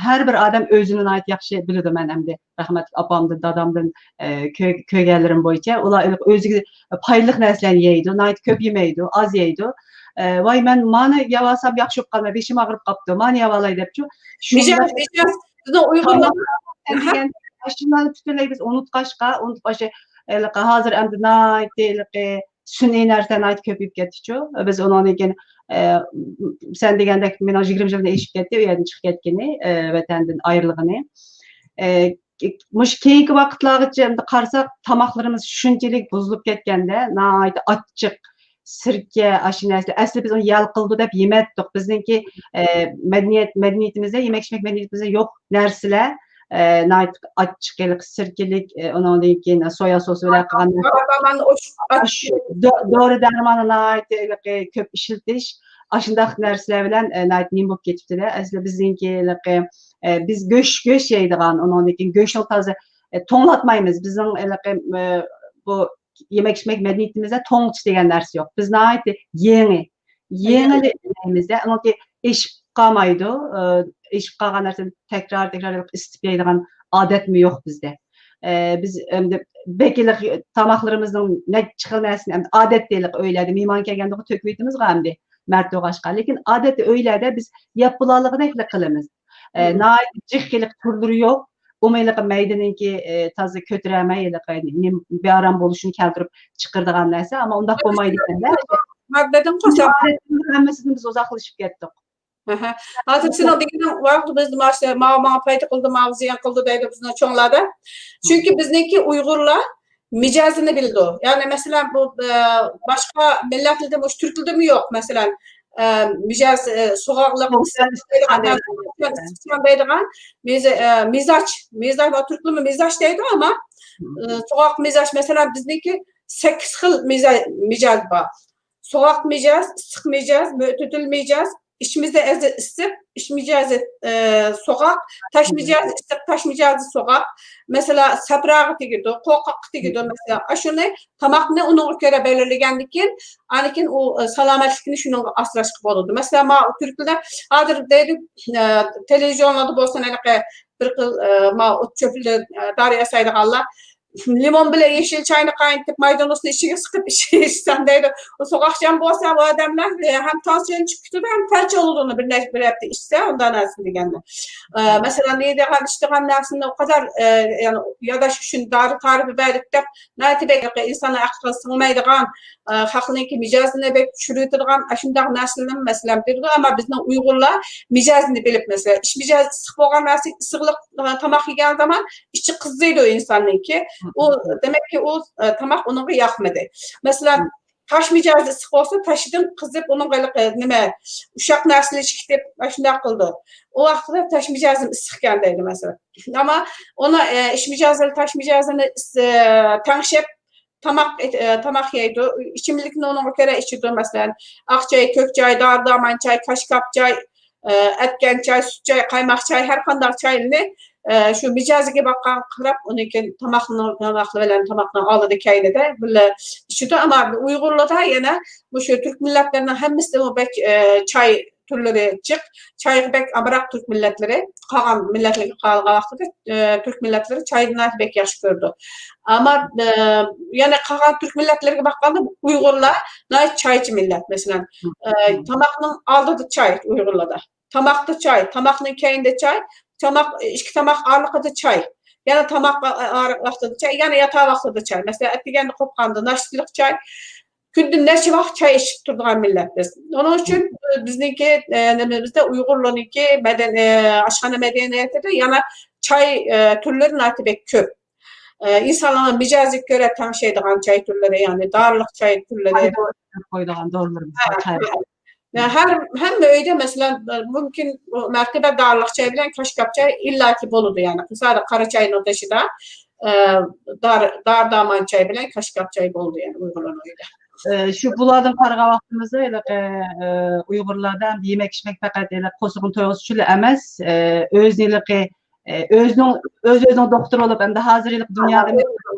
ھەر بىر ئادەم ئۆزىنى ناھايىتى ياخشى بىلىدۇ. مەن ئەمدى رەھمەتلىك ئاپامدىن، دادامدىن، ئە، كۆ-، كۆرگەنلىرىم بويىچە، ئۇلار ھېلىقى ئۆزىگە پايدىلىق نەرسىلەرنى يەيدۇ، ناھايىتى كۆپ يېمەيدۇ، ئاز يەيدۇ. ئە، ۋاي، مەن مانى يەۋالسام ياخشى بولۇپ قالماي، بېشىم ئاغرىپ قاپتۇ، مانى يەۋالاي دەپچۇ. مىجەز، مىجەز، بىزنىڭ ئۇيغۇرلار دېگەن، شۇلارنى پۈتۈنلەي بىز ئۇنتۇقاشقا، ئۇنتۇپ ئاشۇ، ھېلىقى ھازىر ئەمدى ناھايىتى ھېلىقى سۈنئىي نەرسە ناھايىتى كۆپىيىپ كەتتىچۇ. بىز ئۇنىڭدىن كېيىن، ئە، سەن دېگەندەك مېنىڭ يىگىرمە يىلدىن ئېشىپ كەتتى، ئۇ يەردىن چىقىپ كەتكىنى، ئە، ۋەتەندىن ئايرىلغىنى. ئە، مۇشۇ كېيىنكى ۋاقىتلارغىچە ئەمدى قارىساق، تاماقلىرىمىز شۇنچىلىك بۇزۇلۇپ كەتكەندە، ناھايىتى ئاچچىق، سىركە، ئاشۇ نەرسىلەر. ئەسلى بىز ئۇنى يەل قىلىدۇ دەپ يېمەيتتۇق. بىزنىڭكى، ئە، مەدەنىيەت، مەدەنىيىتىمىزدە، يېمەك-ئىچمەك مەدەنىيىتىمىزدە يوق نەرسىلەر، ئە، ناھايىتى ئاچچىق، ھېلىقى سىركىلىك، ئە، ئۇنىڭدىن كېيىن سويا سوسى بىلەن قىلغان نەرسە. دورا دەرماننى ناھايىتى ھېلىقى كۆپ ئىشلىتىش، ئاشۇنداق نەرسىلەر بىلەن، ئە، ناھايىتى نېمە بولۇپ كېتىپتۇ-دە. ئەسلى بىزنىڭكى ھېلىقى، ئە، بىز گۆش، گۆش يەيدىغان، ئۇنىڭدىن كېيىن گۆشنى تازا، ئە، توڭلاتمايمىز. بىزنىڭ ھېلىقى، ئە، بۇ يېمەك-ئىچمەك مەدەنىيىتىمىزدە توڭلىتىش دېگەن نەرسە يوق. بىز ناھايىتى يېڭى، يېڭىلا يەيمىز-دە، ئۇنىڭكى ئېشىپ قالمايدۇ. ئە، ئېشىپ قالغان نەرسىنى تەكرار، تەكرار ئىسسىتىپ يەيدىغان ئادەتمۇ يوق بىزدە. ئە، بىز ئەمدى بەك ھېلىقى تاماقلىرىمىزنىڭ نەچچە خىل نەرسىنى ئەمدى ئادەتتە ھېلىقى ئۆيلەردە مېھمان كەلگەندىغۇ تۆكۈۋېتىمىزغۇ ئەمدى مەرد توغاشقا. لېكىن ئادەتتە ئۆيلەردە بىز يەپ بولالىغۇدەكلا قىلىمىز. ئە، ناھايىتى جىق ھېلىقى تۈرلىرى يوق. ئومۇمەن ھېلىقى مەيدىنىڭكى، ئە، تازا كۆتۈرەلمەي، ھېلىقى نېمە، بىئارام بولۇشىنى كەلتۈرۈپ چىقىرىدىغان نەرسە. ئەمما ئۇنداق بولمايدىكەن-دە. مەن دېدىمغۇ، سەن ھەممىسىدىن بىز ئۇزاقلىشىپ كەتتۇق. ئەھە. ھازىر سېنىڭ دېگىنىڭ ۋاقتى بىزدە مانا شۇ، ماۋۇ ماڭا پايدا قىلدى، ماۋۇ زىيان قىلدى دەيدۇ بىزنىڭ چوڭلاردا. چۈنكى بىزنىڭكى ئۇيغۇرلار مىجەزىنى بىلىدۇ. يەنى مەسىلەن، بۇ، ئە، باشقا مىللەتلەردە، مۇشۇ تۈركلەردىمۇ يوق، مەسىلەن، ئە، مىجەز، ئە، سوغۇقلۇق، ئىسسىق دەيدىغان، ئىسسىقچان دەيدىغان مىز-، ئە، مىزاج، مىزاج بار، تۈركلەرمۇ مىزاج دەيدۇ، ئەمما، ئە، سوغۇق مىزاج، مەسىلەن، بىزنىڭكى سەككىز خىل مىزا-، مىجەز بار. سوغۇق مىجەز، ئىسسىق مىجەز، مۆتىدىل مىجەز، ئىچ مىجەزى ئىسسىق، ئىچ مىجەزى، ئە، سوغۇق، تاش مىجەزى ئىسسىق، تاش مىجەزى سوغۇق. مەسىلەن، سەپراغا تېگىدۇ، قورقاققا تېگىدۇ، مەسىلەن. ئاشۇنى تاماقنى ئۇنىڭغا كۆرە بەلگىلىگەندىن كېيىن، ئاندىن كېيىن ئۇ، ئە، سالامەتلىكىنى شۇنىڭغا ئاسراشقا بولىدۇ. مەسىلەن، ما تۈركلەر ھازىر دەيدۇ، ئە، تېلېۋىزىيونلاردا بولسۇن، ھېلىقى بىر خىل، ئە، ما ئوت چۆپلىرى، ئە، دارى ياسايدىغانلار، لىمون بىلەن يېشىل چاينى قاينىتىپ، مايدانوزنى ئىچىگە سىقىپ ئىچ-، ئىچسەڭ دەيدۇ. ئۇ سوغۇقچان بولسا، ئۇ ئادەملەر، ئە، ھەم تانسىيون چۈشۈپ كېتىدۇ، ھەم پەلچ بولىدۇ، ئۇنى بىر نەچچە، بىر ھەپتە ئىچسە، ئۇنداق نەرسە دېگەندە. ئە، مەسىلەن، يەيدىغان، ئىچىدىغان نەرسىنى ئۇ قەدەر، ئە، يەنى ياداش ئۈچۈن دارى تارىپى بەردۇق دەپ، ناھايىتى بەك ئىنساننىڭ ئەقلىگە سىڭمەيدىغان، ئە، خەقنىڭكى مىجەزىنى بەك چۈشۈرۈۋېتىدىغان ئاشۇنداق نەرسىلەرنى، مەسىلەن، بېرىدۇ. ئەمما بىزنىڭ ئۇيغۇرلار مىجەزىنى بىلىپ، مەسىلەن، ئىچ مىجەزى ئىسسىق بولغان نەرسە، ئىسسىقلىق، ئە، تاماق يېگەن زامان ئىچى قىزىيدۇ ئىنساننىڭكى. ئۇ، دېمەككى، ئۇ، ئە، تاماق ئۇنىڭغا ياقمىدى. مەسىلەن، تاش مىجەزى ئىسسىق بولسا، تاشىدىن قىزىپ، ئۇنىڭغا ھېلىقى نېمە، ئۇششاق نەرسىلەر چىقىپ، ئاشۇنداق قىلىدۇ. ئۇ ۋاقىتتا تاش مىجەزىم ئىسسىقكەن دەيدۇ، مەسىلەن. ئەمما ئۇنى، ئە، ئىچ مىجەزى، تاش مىجەزىنى ئىس-، ئە، تەڭشەپ، تاماق ئېت-، ئە، تاماق يەيدۇ. ئىچىملىكنى ئۇنىڭغا كۆرە ئىچىدۇ، مەسىلەن، ئاق چاي، كۆك چاي، دارى دارمان چاي، كاشكاپ چاي، ئە، ئەتكەن چاي، سۈت چاي، قايماق چاي، ھەر قانداق چاينى، ئە، شۇ مىجەزىگە باققان قاراپ، ئۇنىڭكى تاماقنىڭ، تاماقنى بىلەن تاماقنىڭ ئالدىدا، كەينىدە بىللە ئىچىدۇ. ئەمما ئۇيغۇرلاردا يەنە مۇشۇ تۈرك مىللەتلىرىنىڭ ھەممىسىدىمۇ بەك، ئە، چاي تۈرلىرى جىق، چايغا بەك ئامراق تۈرك مىللەتلىرى، قالغان مىللەتلەرگە قارىغان ۋاقتىدا، ئە، تۈرك مىللەتلىرى چاينى ناھايىتى بەك ياخشى كۆرىدۇ. ئەمما، ئە، يەنە قالغان تۈرك مىللەتلىرىگە باققاندا ئۇيغۇرلار ناھايىتى چايچى مىللەت. مەسىلەن، ئە، تاماقنىڭ ئالدىدا چاي ئۇيغۇرلاردا. تاماقتا چاي، تاماقنىڭ كەينىدە چاي، تاماق، ئىككى تاماق ئارىلىقىدا چاي. يەنە تاماق ئا-، ئا-، ۋاقتىدا چاي، يەنە ياتاق ۋاقتىدا چاي. مەسىلەن، ئەتىگەندە قوپقاندا ناشتىلىق چاي، كۈندە نەچچە ۋاق چاي ئىچىپ تۇرىدىغان مىللەت بىز. ئۇنىڭ ئۈچۈن، ئە، بىزنىڭكى، ئە، نېمىمىزدە ئۇيغۇرلارنىڭكى مەدەن-، ئە، ئاشخانا مەدەنىيىتىدە يەنە چاي، ئە، تۈرلىرى ناھايىتى بەك كۆپ. ئە، ئىنسانلارنىڭ مىجەزىگە كۆرە تەڭشەيدىغان چاي تۈرلىرى، يەنى دارىلىق چاي تۈرلىرى. قويىدىغان دورىلىرىمىز بار، چاي. ھە، ھەر، ھەممە ئۆيدە، مەسىلەن، مۇمكىن بۇ مەرتىبە دارىلىق چاي بىلەن كاشكاپ چاي ئىللاكى بولىدۇ، يەنى، مىسالى، قارا چاينىڭ تېشىدا، ئە، دار-، دارى دارمان چاي بىلەن كاشكاپ چاي بولىدۇ، يەنى، ئۇيغۇرلارنىڭ ئۆيىدە. ئە، شۇ بۇلاردىن قارىغان ۋاقتىمىزدا، ھېلىقى، ئە، ئۇيغۇرلاردا ئەمدى يېمەك-ئىچمەك پەقەت ھېلىقى قورسىقىنى تويغۇزۇش ئۈچۈنلا ئەمەس، ئە، ئۆزىنى ھېلىقى ئە، ئۆزىنىڭ، ئۆز-ئۆزىنىڭ دوختۇرى بولۇپ، ئەمدى ھازىر ھېلىقى دۇنيادا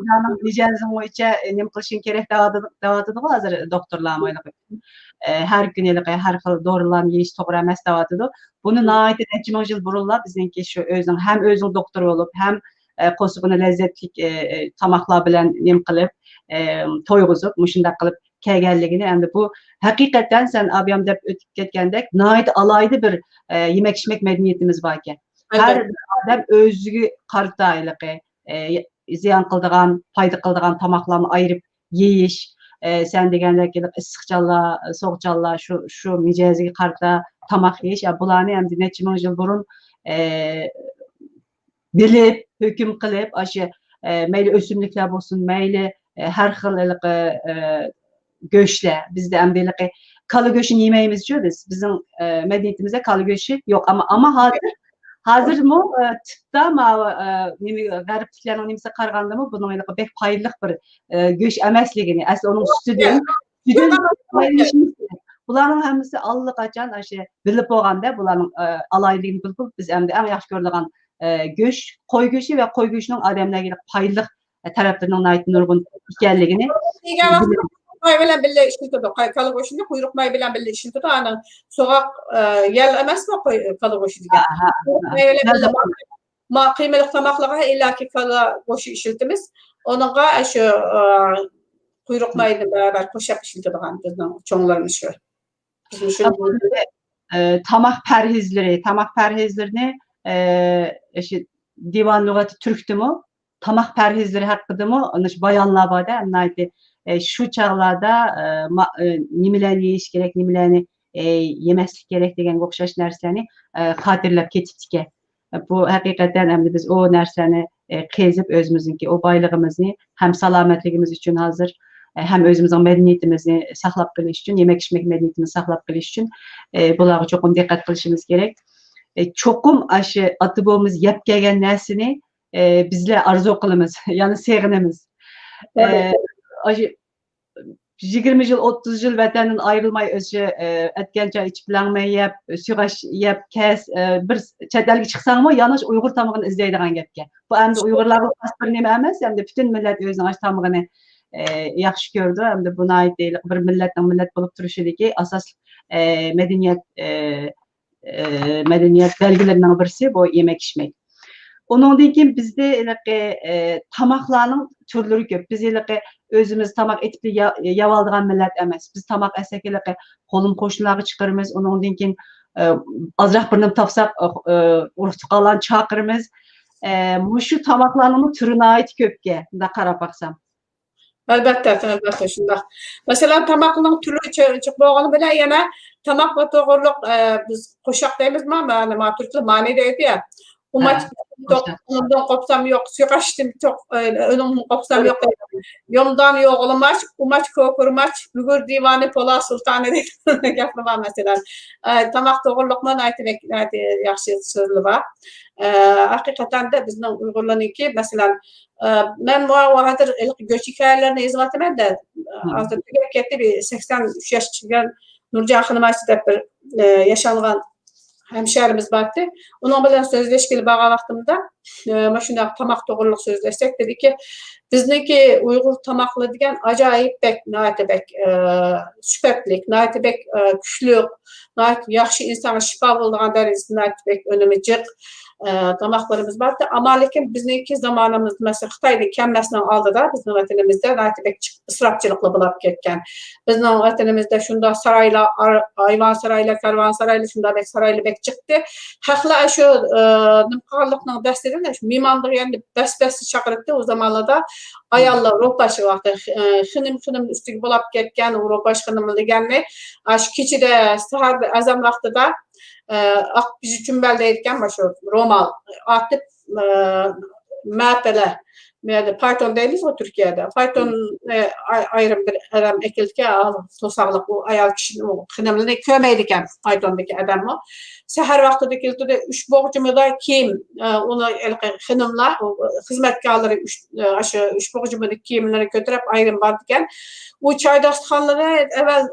مىجەزىڭ بويىچە، ئە، نېمە قىلىشىڭ كېرەك دەۋاتىدۇ-، دەۋاتىدىغۇ ھازىر دوختۇرلارمۇ ھېلىقى. ئە، ھەر كۈنى ھېلىقى ھەر خىل دورىلارنى يېيىش توغرا ئەمەس دەۋاتىدۇ. بۇنى ناھايىتى نەچچە مىڭ يىل بۇرۇنلا بىزنىڭكى شۇ ئۆزىنىڭ ھەم ئۆزىنىڭ دوختۇرى بولۇپ، ھەم، ئە، قورسىقىنى لەززەتلىك، ئە، ئە، تاماقلار بىلەن نېمە قىلىپ، ئە، تويغۇزۇپ، مۇشۇنداق قىلىپ كەلگەنلىكىنى، ئەمدى بۇ ھەقىقەتەن سەن ئابىيام دەپ ئۆتۈپ كەتكەندەك ناھايىتى ئالاھىدە بىر، ئە، يېمەك-ئىچمەك مەدەنىيىتىمىز باركەن. ھەر بىر ئادەم ئۆزىگە قارىتا ھېلىقى، ئە، زىيان قىلىدىغان، پايدا قىلىدىغان تاماقلارنى ئايرىپ يېيىش، ئە، سەن دېگەندەك ھېلىقى ئىسسىقچانلار، سوغۇقچانلار، شۇ، شۇ مىجەزىگە قارىتا تاماق يېيىش، ئە، بۇلارنى ئەمدى نەچچە مىڭ يىل بۇرۇن، ئە، بىلىپ، ھۆكۈم قىلىپ، ئاشۇ، ئە، مەيلى ئۆسۈملۈكلەر بولسۇن، مەيلى، ئە، ھەر خىل ھېلىقى، ئە، گۆشلەر. بىزدە ئەمدى ھېلىقى كالا گۆشىنى يېمەيمىزچۇ بىز. بىزنىڭ، ئە، مەدەنىيىتىمىزدە كالا گۆشى يوق. ئەمما، ئەمما ھازىر، ھازىرمۇ، ئە، تىپتا ماۋۇ، ئە، نېمە، غەربلىكلەرنىڭ نېمىسىگە قارىغاندىمۇ بۇنىڭ ھېلىقى بەك پايدىلىق بىر، ئە، گۆش ئەمەسلىكىنى، ئەسلى ئۇنىڭ سۈتىدىن، سۈتىدىن پايدىلىنىشىمىز كېرەك. بۇلارنىڭ ھەممىسى ئاللىقاچان ئاشۇ بىلىپ بولغاندا، بۇلارنىڭ، ئە، ئالاھىدىلىكىنى بىلىپ، بىز ئەمدى ئەڭ ياخشى كۆرىدىغان، ئە، گۆش، قوي گۆشى ۋە قوي گۆشىنىڭ ئادەملەرگە پايدىلىق تەرەپلىرىنىڭ ناھايىتى نۇرغۇن ئىكەنلىكىنى دېگەن ۋاقىتتا قوي بىلەن بىللە ئىشلىتىدۇ. قوي، كالا گۆشىنى قۇيرۇق ماي بىلەن بىللە ئىشلىتىدۇ. ئانىڭ سوغۇق، ئە، يەل ئەمەسمۇ قوي، كالا گۆشى دېگەن. ھە، ھە، قۇيرۇق ھە. ماي بىلەن بىللە ما-، ما-، قىيمىلىق تاماقلارغا ئىللاكى كالا گۆشى ئىشلىتىمىز. ئۇنىڭغا شۇ، ئە، قۇيرۇق ماينى بەرابەر قوشۇپ ئىشلىتىدىغان بىزنىڭ چوڭلىرىمىز شۇ. بىزمۇ شۇ ئە، تاماق پەرھىزلىرى، تاماق پەرھىزلىرىنى، ئە، شۇ دىۋان لۇغەتى تۈركتىمۇ تاماق پەرھىزلىرى ھەققىدىمۇ ئەنە شۇ بايانلار بار-دە، ناھايىتى، ئە، شۇ چاغلاردا، ئە، ما-، ئە، نېمىلەرنى يېيىش كېرەك، نېمىلەرنى، ئە، يېمەسلىك كېرەك دېگەنگە ئوخشاش نەرسىلەرنى، ئە، خاتىرىلەپ كېتىپتىكەن. بۇ ھەقىقەتەن ئەمدى بىز ئۇ نەرسىلەرنى، ئە، قېزىپ، ئۆزىمىزنىڭكى ئۇ بايلىقىمىزنى ھەم سالامەتلىكىمىز ئۈچۈن ھازىر، ئە، ھەم ئۆزىمىزنىڭ مەدەنىيىتىمىزنى ساقلاپ قېلىش ئۈچۈن، يېمەك-ئىچمەك مەدەنىيىتىمىزنى ساقلاپ قېلىش ئۈچۈن، ئە، بۇلارغا چوقۇم دىققەت قىلىشىمىز كېرەك. ئە، چوقۇم ئاشۇ ئاتا-بوۋىمىز يەپ كەلگەن نەرسىنى، ئە، بىزلەر ئارزۇ قىلىمىز، يەنى سېغىنىمىز. ئە، ئاشۇ يىگىرمە يىل، ئوتتۇز يىل ۋەتەندىن ئايرىلماي ئۆزى، ئە، ئەتكەن چاي ئىچىپ، لەڭمەي يەپ، سۇيغاش يەپ، كەس، ئە، بىر چەت ئەلگە چىقساڭمۇ، يەنە شۇ ئۇيغۇر تامىقىنى ئىزدەيدىغان گەپكەن. بۇ ئەمدى ئۇيغۇرلارغا خاس بىر نېمە ئەمەس، ئەمدى پۈتۈن مىللەت ئۆزىنىڭ ئاشۇ تامىقىنى، ئە، ياخشى كۆرىدۇ. ئەمدى بۇ ناھايىتى بىر مىللەتنىڭ مىللەت بولۇپ تۇرۇشىدىكى ئاساسلىق، ئە، مەدەنىيەت، ئە، ئە، مەدەنىيەت بەلگىلىرىنىڭ بىرسى بۇ يېمەك-ئىچمەك. ئۇنىڭدىن كېيىن بىزدە ھېلىقى، ئى، تاماقلارنىڭ تۈرلىرى كۆپ. بىز ھېلىقى ئۆزىمىز تاماق ئېتىپ يە-، يەۋالىدىغان مىللەت ئەمەس. بىز تاماق ئەتسەك ھېلىقى قولۇم قوشنىلارغا چىقىرىمىز. ئۇنىڭدىن كېيىن، ئى، ئازراق بىر نېمە تاپساق، ئى، ئۇرۇق تۇغقانلارنى چاقىرىمىز. ئى، مۇشۇ تاماقلارنىڭمۇ تۈرى ناھايىتى كۆپكەن، مۇنداق قاراپ باقسام. ئەلۋەتتە، ئەلۋەتتە شۇنداق. مەسىلەن، تاماقنىڭ تۈرى چىق بولغىنى بىلەن يەنە تاماق توغرۇلۇق، ئە، بىز قوشاق دەيمىزما، مانا ما تۈركلەر مانى دەيدۇ يا. ئۇماچ ئۇنىڭدىن قوپسام يوق، سۇيقاش ئىچتىم توق، ئۇنىڭدىن قوپسام يوق. يومدان يوغۇلماچ، ئۇماچ كوكۇرماچ، بۈگۈر دىۋانى پولا سۇلتانى دەيدۇ. گەپلەر بار مەسىلەن. ئە، تاماق توغرۇلۇقمۇ ناھايىتى بەك، ناھايىتى ياخشى سۆزلىرى بار. ئە، ھەقىقەتەن دە بىزنىڭ ئۇيغۇرلارنىڭكى مەسىلەن، ئە، مەن ماۋۇ ھازىر ھېلىقى گۆش ھېكايىلەرنى يېزىۋاتىمەن دە، ھازىر تۈگەپ كەتتى، بىر سەكسەن ئۈچ ياشقا كىرگەن نۇرجان خانىم ئاشۇ دەپ بىر، ئە، ياشانغان ھەمشەھىرىمىز بارتى. ئۇنىڭ بىلەن سۆزلەشكىلى بارغان ۋاقتىمدا، ئە، مانا شۇنداق تاماق توغرۇلۇق سۆزلەشسەك، دېدىكى، بىزنىڭكى ئۇيغۇر تاماقلىرى دېگەن ئاجايىپ بەك، ناھايىتى بەك، ئە، سۈپەتلىك، ناھايىتى بەك، ئە، كۈچلۈك، ناھايىتى ياخشى، ئىنسانغا شىپا بولىدىغان دەرىجىدە ناھايىتى بەك ئۈنۈمى جىق، ئە، تاماقلىرىمىز بار. ئەمما لېكىن بىزنىڭكى زامانىمىزدا، مەسىلەن، خىتايدىن كەلمەسنىڭ ئالدىدا بىزنىڭ ۋەتىنىمىزدە ناھايىتى بەك جىق ئىسراپچىلىقلار بولۇپ كەتكەن. بىزنىڭ ۋەتىنىمىزدە شۇنداق سارايلار، ئار-، ئايۋان سارايلار، كارۋان سارايلار، شۇنداق بەك سارايلار بەك جىقتى. خەقلەر شۇ، ئە، نېمە قىلغانلىقنىڭ دەستىدىن شۇ مېھمان دېگەننى بەس-بەستە چاقىراتتى ئۇ زامانلاردا. ئاياللار روپاش ۋاقتى، ئە، خېنىم، خېنىم ئۈستىگە بولاپ كەتكەن، ئۇ روپاش خېنىم دېگەننى، ئە، شۇ كېچىدە، سەھەردە، ئەزان ۋاقتىدا، ئە، ئاق بىژە چۈمبەل دەيدىكەن، مانا شۇ رومال ئارتىپ، ئە، مەپەلە، بۇ يەردە پايتون دەيمىزغۇ تۈركىيەدە. پايتون، ئە، ئاي-، ئايرىم بىر ئادەم ئەكېلىدىكەن، توساقلىق ئۇ ئايال كىشىنى، ئۇ خېنىملىرىنى كۆرمەيدىكەن پايتوندىكى ئادەممۇ. سەھەر ۋاقتىدا كېلىدۇ، ئۈچ بوغچىمىدا كىيىم، ئە، ئۇنى ھېلىقى خېنىملار، ئۇ خىزمەتكارلىرى ئۈچ، ئە، ئاشۇ ئۈچ بوغچىمىدىكى كىيىملىرىنى كۆتۈرۈپ ئايرىم بارىدىكەن. ئۇ چاي داستىخانلىرى ئەۋۋەل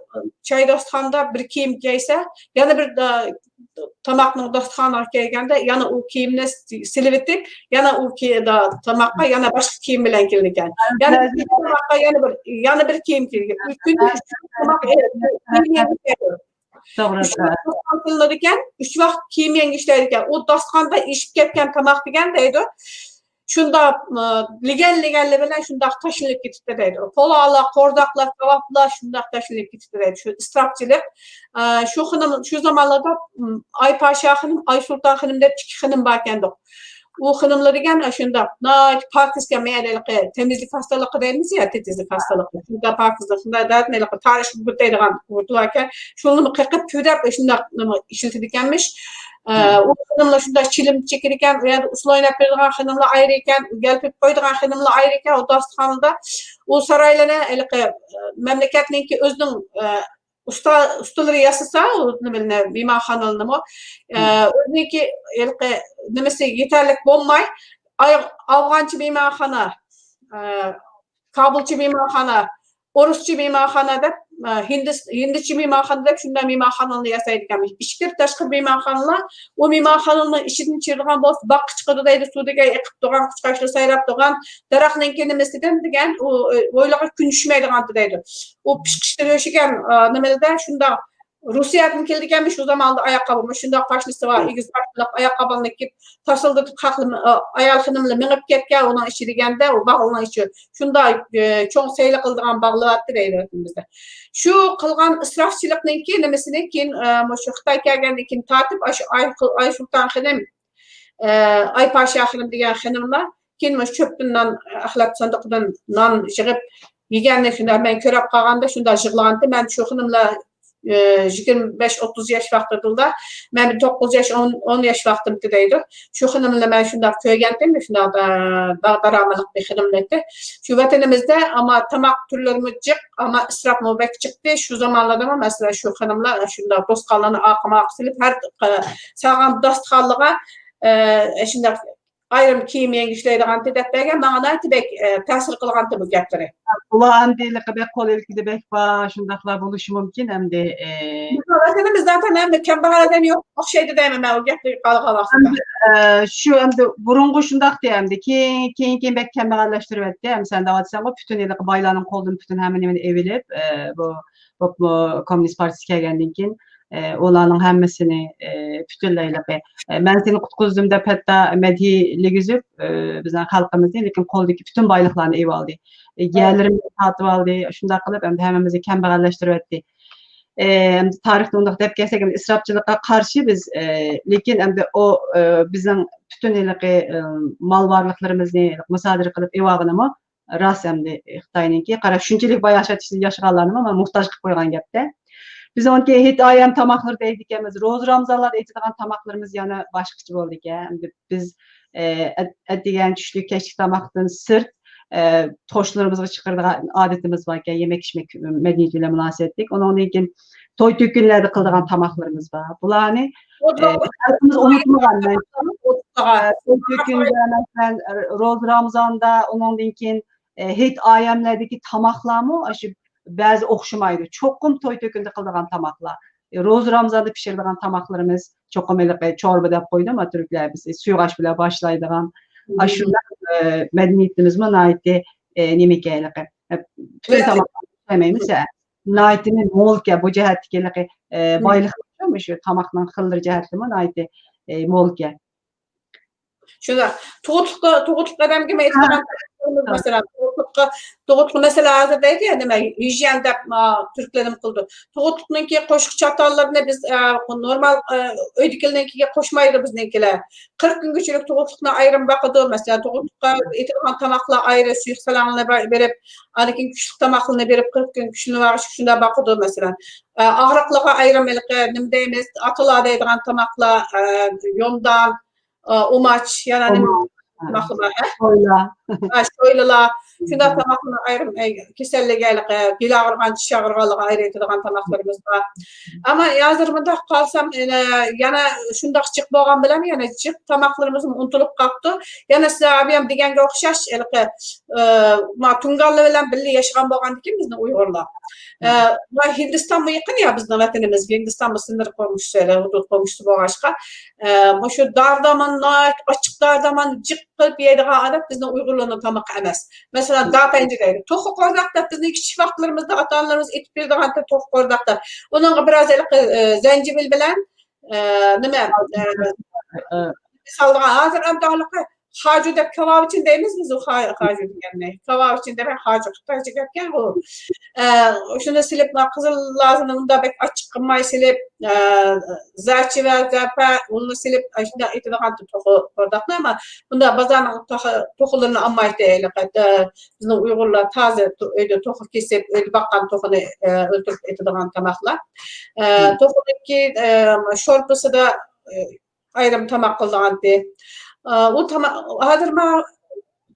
چاي داستىخاندا بىر كىيىم كىيسە، يەنە بىر، ئە، تاماقنىڭ داستىخانىغا كەلگەندە يەنە ئۇ كىيىمنى سېلىۋېتىپ، يەنە ئۇ كىي-، دا-، تاماققا يەنە باشقا كىيىم بىلەن كېلىدىكەن. يەنە بىر تاماققا يەنە بىر، يەنە بىر كىيىم كىيىدىكەن. ئۈچ كۈندە ئۈچ كىيىم يەڭگىشلەيدىكەن. ئۈچ ۋاق كىيىم يەڭگىشلەيدىكەن. ئۇ داستىخاندا ئېشىپ كەتكەن تاماق دېگەن دەيدۇ. شۇنداق، ئە، لېگەن-لېگەنلىرى بىلەن شۇنداق تاشلىنىپ كېتىپتۇ دەيدۇ. پولالار، قورداقلار، كاۋاپلار شۇنداق تاشلىنىپ كېتىپتۇ دەيدۇ. شۇ ئىسراپچىلىق. ئە، شۇ خېنىم، شۇ زامانلاردا، ئايپاشا خېنىم، ئايسۇلتان خېنىم دەپ ئىككى خېنىم باركەندۇق. ئۇ خېنىملار دېگەن، ئە، شۇنداق ناھايىتى پاكىزكەن، مەيەر ھېلىقى تېمىزلىك ھاستىلىقى دەيمىز يا، تېتىزلىك ھاستىلىقى. شۇنداق پاكىزلىق، شۇنداق دەردنى ھېلىقى تارىشقا بۇتايدىغان ۋۇرتۇ باركەن. شۇنىمۇ قېقىپ پۈۋدەپ شۇنداق نېمە ئىشلىتىدىكەنمىش. ئە، ئۇ خېنىملار شۇنداق چىلىم چېكىدىكەن، ئۇ يەردە ئۇسسۇل ئويناپ بېرىدىغان خېنىملار ئايرى ئىكەن، ئۇ يەلپۈپ قويىدىغان خېنىملار ئايرى ئىكەن، ئۇ داستىخانىدا ئۇ سارايلارنى ھېلىقى، ئە، مەملىكەتنىڭكى ئۆزىنىڭ، ئە، ئۇستا، ئۇستىلىرى ياسىسا، ئۇ نېمىنى، مېھمانخانىلىرىنىمۇ، ئە، ئۆزىنىڭكى ھېلىقى نېمىسى يېتەرلىك بولماي، ئاي-، ئافغانچە مېھمانخانا، ئە، كابۇلچە مېھمانخانا، ئورۇسچە مېھمانخانا دەپ، ئە، ھىندىس-، ھىندىچە مېھمانخانا دەپ شۇنداق مېھمانخانىلارنى ياسايدىكەنمىش. ئىچكىرى تاشقىرى مېھمانخانىلار ئۇ مېھمانخانىنىڭ ئىچىدىن چىقىدىغان بولسا باغقا چىقىدۇ دەيدۇ، سۇ دېگەن ئېقىپ تۇرغان، قۇشقاچلار سايراپ تۇرغان، دەرەخنىڭكى نېمىسىدىن دېگەن، ئۇ، ئە، ھويلىغا كۈن چۈشمەيدىغانتى دەيدۇ. ئۇ پىشقىشتا ياشىغان، ئە، نېمىلىدە شۇنداق روسىيەدىن كېلىدىكەنمىش شۇ زاماندا ئاياققا، مۇشۇنداق پاشنىسى بار، ئېگىز پاشنىلىق ئاياققا كىيىپ، تاسىلدىتىپ خەقلىرىمۇ، ئايال خېنىملار مېڭىپ كەتكەن ئۇنىڭ ئىچىدە دېگەندە، ئۇ باغلىنىڭ ئىچى شۇنداق، ئە، چوڭ سەيلە قىلىدىغان باغلار بارتى دەيدۇ ۋەتىنىمىزدە. شۇ قىلغان ئىسراپچىلىقنىڭكى نېمىسىنى كېيىن، ئە، مۇشۇ خىتاي كەلگەندىن كېيىن تارتىپ، ئاشۇ ئاي-، ئايسۇلتان خېنىم، ئە، ئايپاشا خېنىم دېگەن خېنىملار كېيىن مۇشۇ چۆپتىن نان، ئەخلەت ساندۇقىدىن نان يىغىپ يېگەننى شۇنداق مەن كۆرۈپ قالغاندا شۇنداق يىغلىغانتى. مەن شۇ خېنىملار، ئە، يىگىرمە بەش ئوتتۇز ياش ۋاقتىدا، مەن بىر توققۇز ياش، ئون، ئون ياش ۋاقتىمدا دەيدۇ. شۇ خېنىمنى مەن شۇنداق كۆرگەنتىم، شۇنداق دا-، داغ-دارامىلىق بىر خېنىملىكتە. شۇ ۋەتىنىمىزدە، ئەمما تاماق تۈرلىرىمۇ جىق، ئەمما ئىسراپمۇ بەك چىقتى. شۇ زامانلاردىمۇ، مەسىلەن، شۇ خېنىملار شۇنداق دوستخانىلارنى ئارقىما ئارقا سېلىپ، ھەر، ئە، سالغان داستىخانلىرىغا، ئە، شۇنداق ئايرىم كىيىم يەڭگۈشلەيدىغانتى دەپ بەرگەن، ماڭا ناھايىتى بەك، ئە، تەسىر قىلغانتى بۇ گەپلىرى. ئۇلار ئەمدى ھېلىقى بەك قول ئىلكىدە بەك بار، شۇنداقلار بولۇشى مۇمكىن ئەمدى، ئە، بىزنىڭ ۋەتىنىمىزدە ئەمدى كەمبەغەل ئادەم يوق ئوخشايدۇ دەيمەن مەن ئۇ گەپلەرگە قارىغان ۋاقتىدا. ئەمدى، ئە، شۇ ئەمدى بۇرۇنقى شۇنداقتى ئەمدى، كېيىن، كېيىن، كېيىن بەك كەمبەغەللەشتۈرۈۋەتتى. ئەمدى سەن دەۋاتىسەنغۇ، پۈتۈن ھېلىقى بايلارنىڭ قولىدىن پۈتۈن ھەممە نېمىنى ئېلىۋېلىپ، ئە، بۇ، بۇ، بۇ كوممۇنىست پارتىيىسى كەلگەندىن كېيىن، ئە، ئۇلارنىڭ ھەممىسىنى، ئە، پۈتۈنلەي ھېلىقى، ئە، مەن سېنى قۇتقۇزدۇم دەپ ھەتتا مەدھىيەلىگۈزۈپ، ئە، بىزنىڭ خەلقىمىزنى، لېكىن قولىدىكى پۈتۈن بايلىقلارنى ئېلىۋالدى. ئە، يەرلىرىمىزنى تارتىۋالدى. شۇنداق قىلىپ ئەمدى ھەممىمىزنى كەمبەغەللەشتۈرۈۋەتتى. ئە، ئەمدى تارىخنى ئۇنداق دەپ كەلسەك، ئەمدى ئىسراپچىلىققا قارشى بىز، ئە، لېكىن ئەمدى ئۇ، ئە، بىزنىڭ پۈتۈن ھېلىقى، ئە، مال بارلىقلىرىمىزنى مۇسادىرە قىلىپ ئېلىۋالغىنىمۇ راست ئەمدى خىتاينىڭكى. قارا، شۇنچىلىك باياشات ئىچىدە ياشىغانلارنىمۇ مانا موھتاج قىلىپ قويغان گەپتە. بىز ئۇنىڭكى ھېيت ئايەم تاماقلىرىدا يەيدىكەنمىز، روزا رامىزانلاردا ئېتىدىغان تاماقلىرىمىز يەنە باشقىچە بولىدىكەن. ئەمدى بىز، ئە، ئەت-، ئەتىگەن، چۈشلۈك، كەچلىك تاماقتىن سىرت، ئە، توشلىرىمىزغا چىقىرىدىغان ئادىتىمىز باركەن، يېمەك ئىچمەك مەدەنىيىتى بىلەن مۇناسىۋەتلىك. ئۇنىڭدىن كېيىن توي تۆكۈنلەردە قىلىدىغان تاماقلىرىمىز بار. بۇلارنى، ئە، خەلقىمىز ئۇنتۇمىغان. مەن، ئە، توي تۆكۈندە، مەسىلەن، روزا رامىزاندا، ئۇنىڭدىن كېيىن، ئە، ھېيت ئايەملەردىكى تاماقلارمۇ ئاشۇ بەزى ئوخشىمايدۇ. چوقۇم توي تۆكۈندە قىلىدىغان تاماقلار. ئە، روزا رامىزاندا پىشۇرىدىغان تاماقلىرىمىز چوقۇم ھېلىقى چوربا دەپ قويدۇم، تۈركلەر بىز سۇيۇغاش بىلەن باشلايدىغان. ئاشۇنداق، ئە، مەدەنىيىتىمىزمۇ ناھايىتى، ئە، نېمىكەن ھېلىقى. ئە، پۈتۈن تاماقلارنى ئىشلەيمىز، ئە، ناھايىتى مولكەن بۇ جەھەتتىكى ھېلىقى، ئە، بايلىقلار مۇشۇ تاماقنىڭ خىللىرى جەھەتتىمۇ ناھايىتى، ئە، مولكەن. شۇنداق. تۇغۇتلۇق، تۇغۇتلۇق ئادەمگە مەيلى، مەسىلەن، تۇغۇتلۇق، تۇغۇتلۇق مەسىلە ھازىر دەيدۇ يا نېمە، ھىجيەن دەپ، ما، تۈركلەرنىمۇ قىلىدۇ. تۇغۇتلۇقنىڭكى قوشۇق چاتاللىرىنى بىز، ئە، نورمال، ئە، ئۆيدىكىلەرنىڭكىگە قوشمايدۇ بىزنىڭكىلەر. قىرىق كۈنگىچىلىك تۇغۇتلۇقنى ئايرىم باقىدۇ. مەسىلەن، تۇغۇتلۇققا ئېتىدىغان تاماقلار ئايرى، سۈيۈك سالاڭلارنى بېرىپ، ئاندىن كېيىن كۈچلۈك تاماقلارنى بېرىپ، قىرىق كۈن كۈچلۈكنى شۇنداق باقىدۇ، مەسىلەن. ئە، ئاغرىقلارغا ئايرىم ھېلىقى نېمە دەيمىز، ئاتىلار دەيدىغان تاماقلار، ئە، يومدان، ئۇماچ، يەنە نېمە تاماقلار بار، ھە؟ شويلا. ھە، شويلىلار. شۇنداق تاماقلارنى ئايرىم، ئەي، كېسەللىككە، بېلى ئاغرىغان، چىش ئاغرىغانلىقىغا ئايرىۋېتىدىغان تاماقلىرىمىز بار. ئەمما ھازىر مۇنداق قارىسام، يەنە، يەنە شۇنداق جىق بولغان بىلەن يەنە جىق تاماقلىرىمىزمۇ ئۇنتۇلۇپ قاپتۇ. يەنە سىلەر ئابىيام دېگەنگە ئوخشاش، ھېلىقى، ئە، ما، تۇڭگانلار بىلەن بىللە ياشىغان بولغاندىكىن بىزنىڭ ئۇيغۇرلار. ئە، ۋە ھىندىستانمۇ يېقىن يا بىزنىڭ ۋەتىنىمىزگە، ھىندىستانمۇ سىنىر قومشىسى، ھودۇد قومشىسى بولغاچقا، ئە، مۇشۇ دارى دارمان، ناھايىتى ئاچچىق دارى دارماننى جىق قىلىپ يەيدىغان ئادەت بىزنىڭ ئۇيغۇرلارنىڭ تامىقى ئەمەس. مەسىلەن، داپەنجە دەيدۇ. توخۇ قورداق دەپ بىزنىڭ كىچىك ۋاقىتلىرىمىزدا ئاتا-ئانىلىرىمىز ئېتىپ بېرىدىغان توخۇ قورداق دەپ. ئۇنىڭغا بىراز ھېلىقى، ئە، زەنجىۋىل بىلەن، ئە، نېمە، ئە، سالىدىغان. ھازىر ئەمدى ھېلىقى خاجۇ دەپ كاۋاۋىچىن دەيمىز بىز، ئۇ خا-، خاجۇ دېگەننى. كاۋاۋىچىن دېمەي، خاجۇ خىتايچە گەپكەن ئۇ. ئە، شۇنى سېلىپ، ما، قىزىل لازىنى ئۇنداق بەك ئاچچىق قىلماي سېلىپ، ئە، زەرچىۋە، زەرپە، ئۇنى سېلىپ، ئاشۇنداق ئېتىدىغان توخۇ قورداقنى، ئەمما بۇنداق بازارنىڭ توخۇ-، توخۇلىرىنى ئالمايتتى. ھېلىقى، ئە، بىزنىڭ ئۇيغۇرلار تازا تو-، ئۆيدە توخۇ كېسىپ، ئۆيدە باققان توخۇنى، ئە، ئۆلتۈرۈپ ئېتىدىغان تاماقلار. ئە، توخۇنىڭكى، ئە، شورپىسىدا، ئە، ئايرىم تاماق قىلىدىغانتى. ئا، ئۇ تاما-، ھازىر ما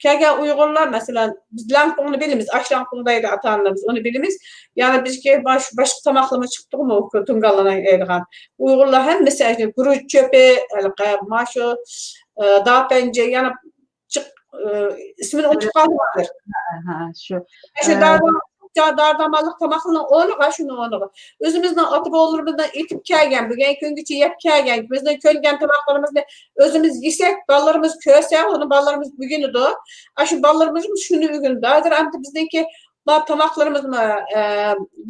كەلگەن ئۇيغۇرلار، مەسىلەن، بىز لەڭپۇڭنى بىلىمىز، ئاش لەڭپۇڭ دەيدۇ ئاتا-ئانىلىرىمىز، ئۇنى بىلىمىز. يەنى بىزگە باش-، باشقا تاماقلىرىمۇ چىقتىغۇ، تۇڭگانلارنىڭ يەيدىغان. ئۇيغۇرلار ھەممىسى ئەجەب گۈرۈچ چۆپى، ھېلىقى، ما شۇ، ئا، داپەنجە، يەنە جىق، ئا، ئىسمىنى ئۇنتۇپ قالدىم ھازىر. ھە، ھە، شۇ. شۇ ئا، دارىدارمانلىق تاماقلىرىنىڭ ئورنىغا، شۇنىڭ ئورنىغا. ئۆزىمىزنىڭ ئاتا-بوۋىلىرىمىزنىڭ ئېتىپ كەلگەن، بۈگۈنكى كۈنگىچە يەپ كەلگەن، بىزنىڭ كۆنگەن تاماقلىرىمىزنى ئۆزىمىز يېسەك، بالىلىرىمىز كۆرسە، ئۇنى بالىلىرىمىز ئۆگىنىدۇ. ئاشۇ بالىلىرىمىزمۇ شۇنى ئۆگىنىدۇ. ھازىر ئەمدى بىزنىڭكى ما تاماقلىرىمىزمۇ، ئە،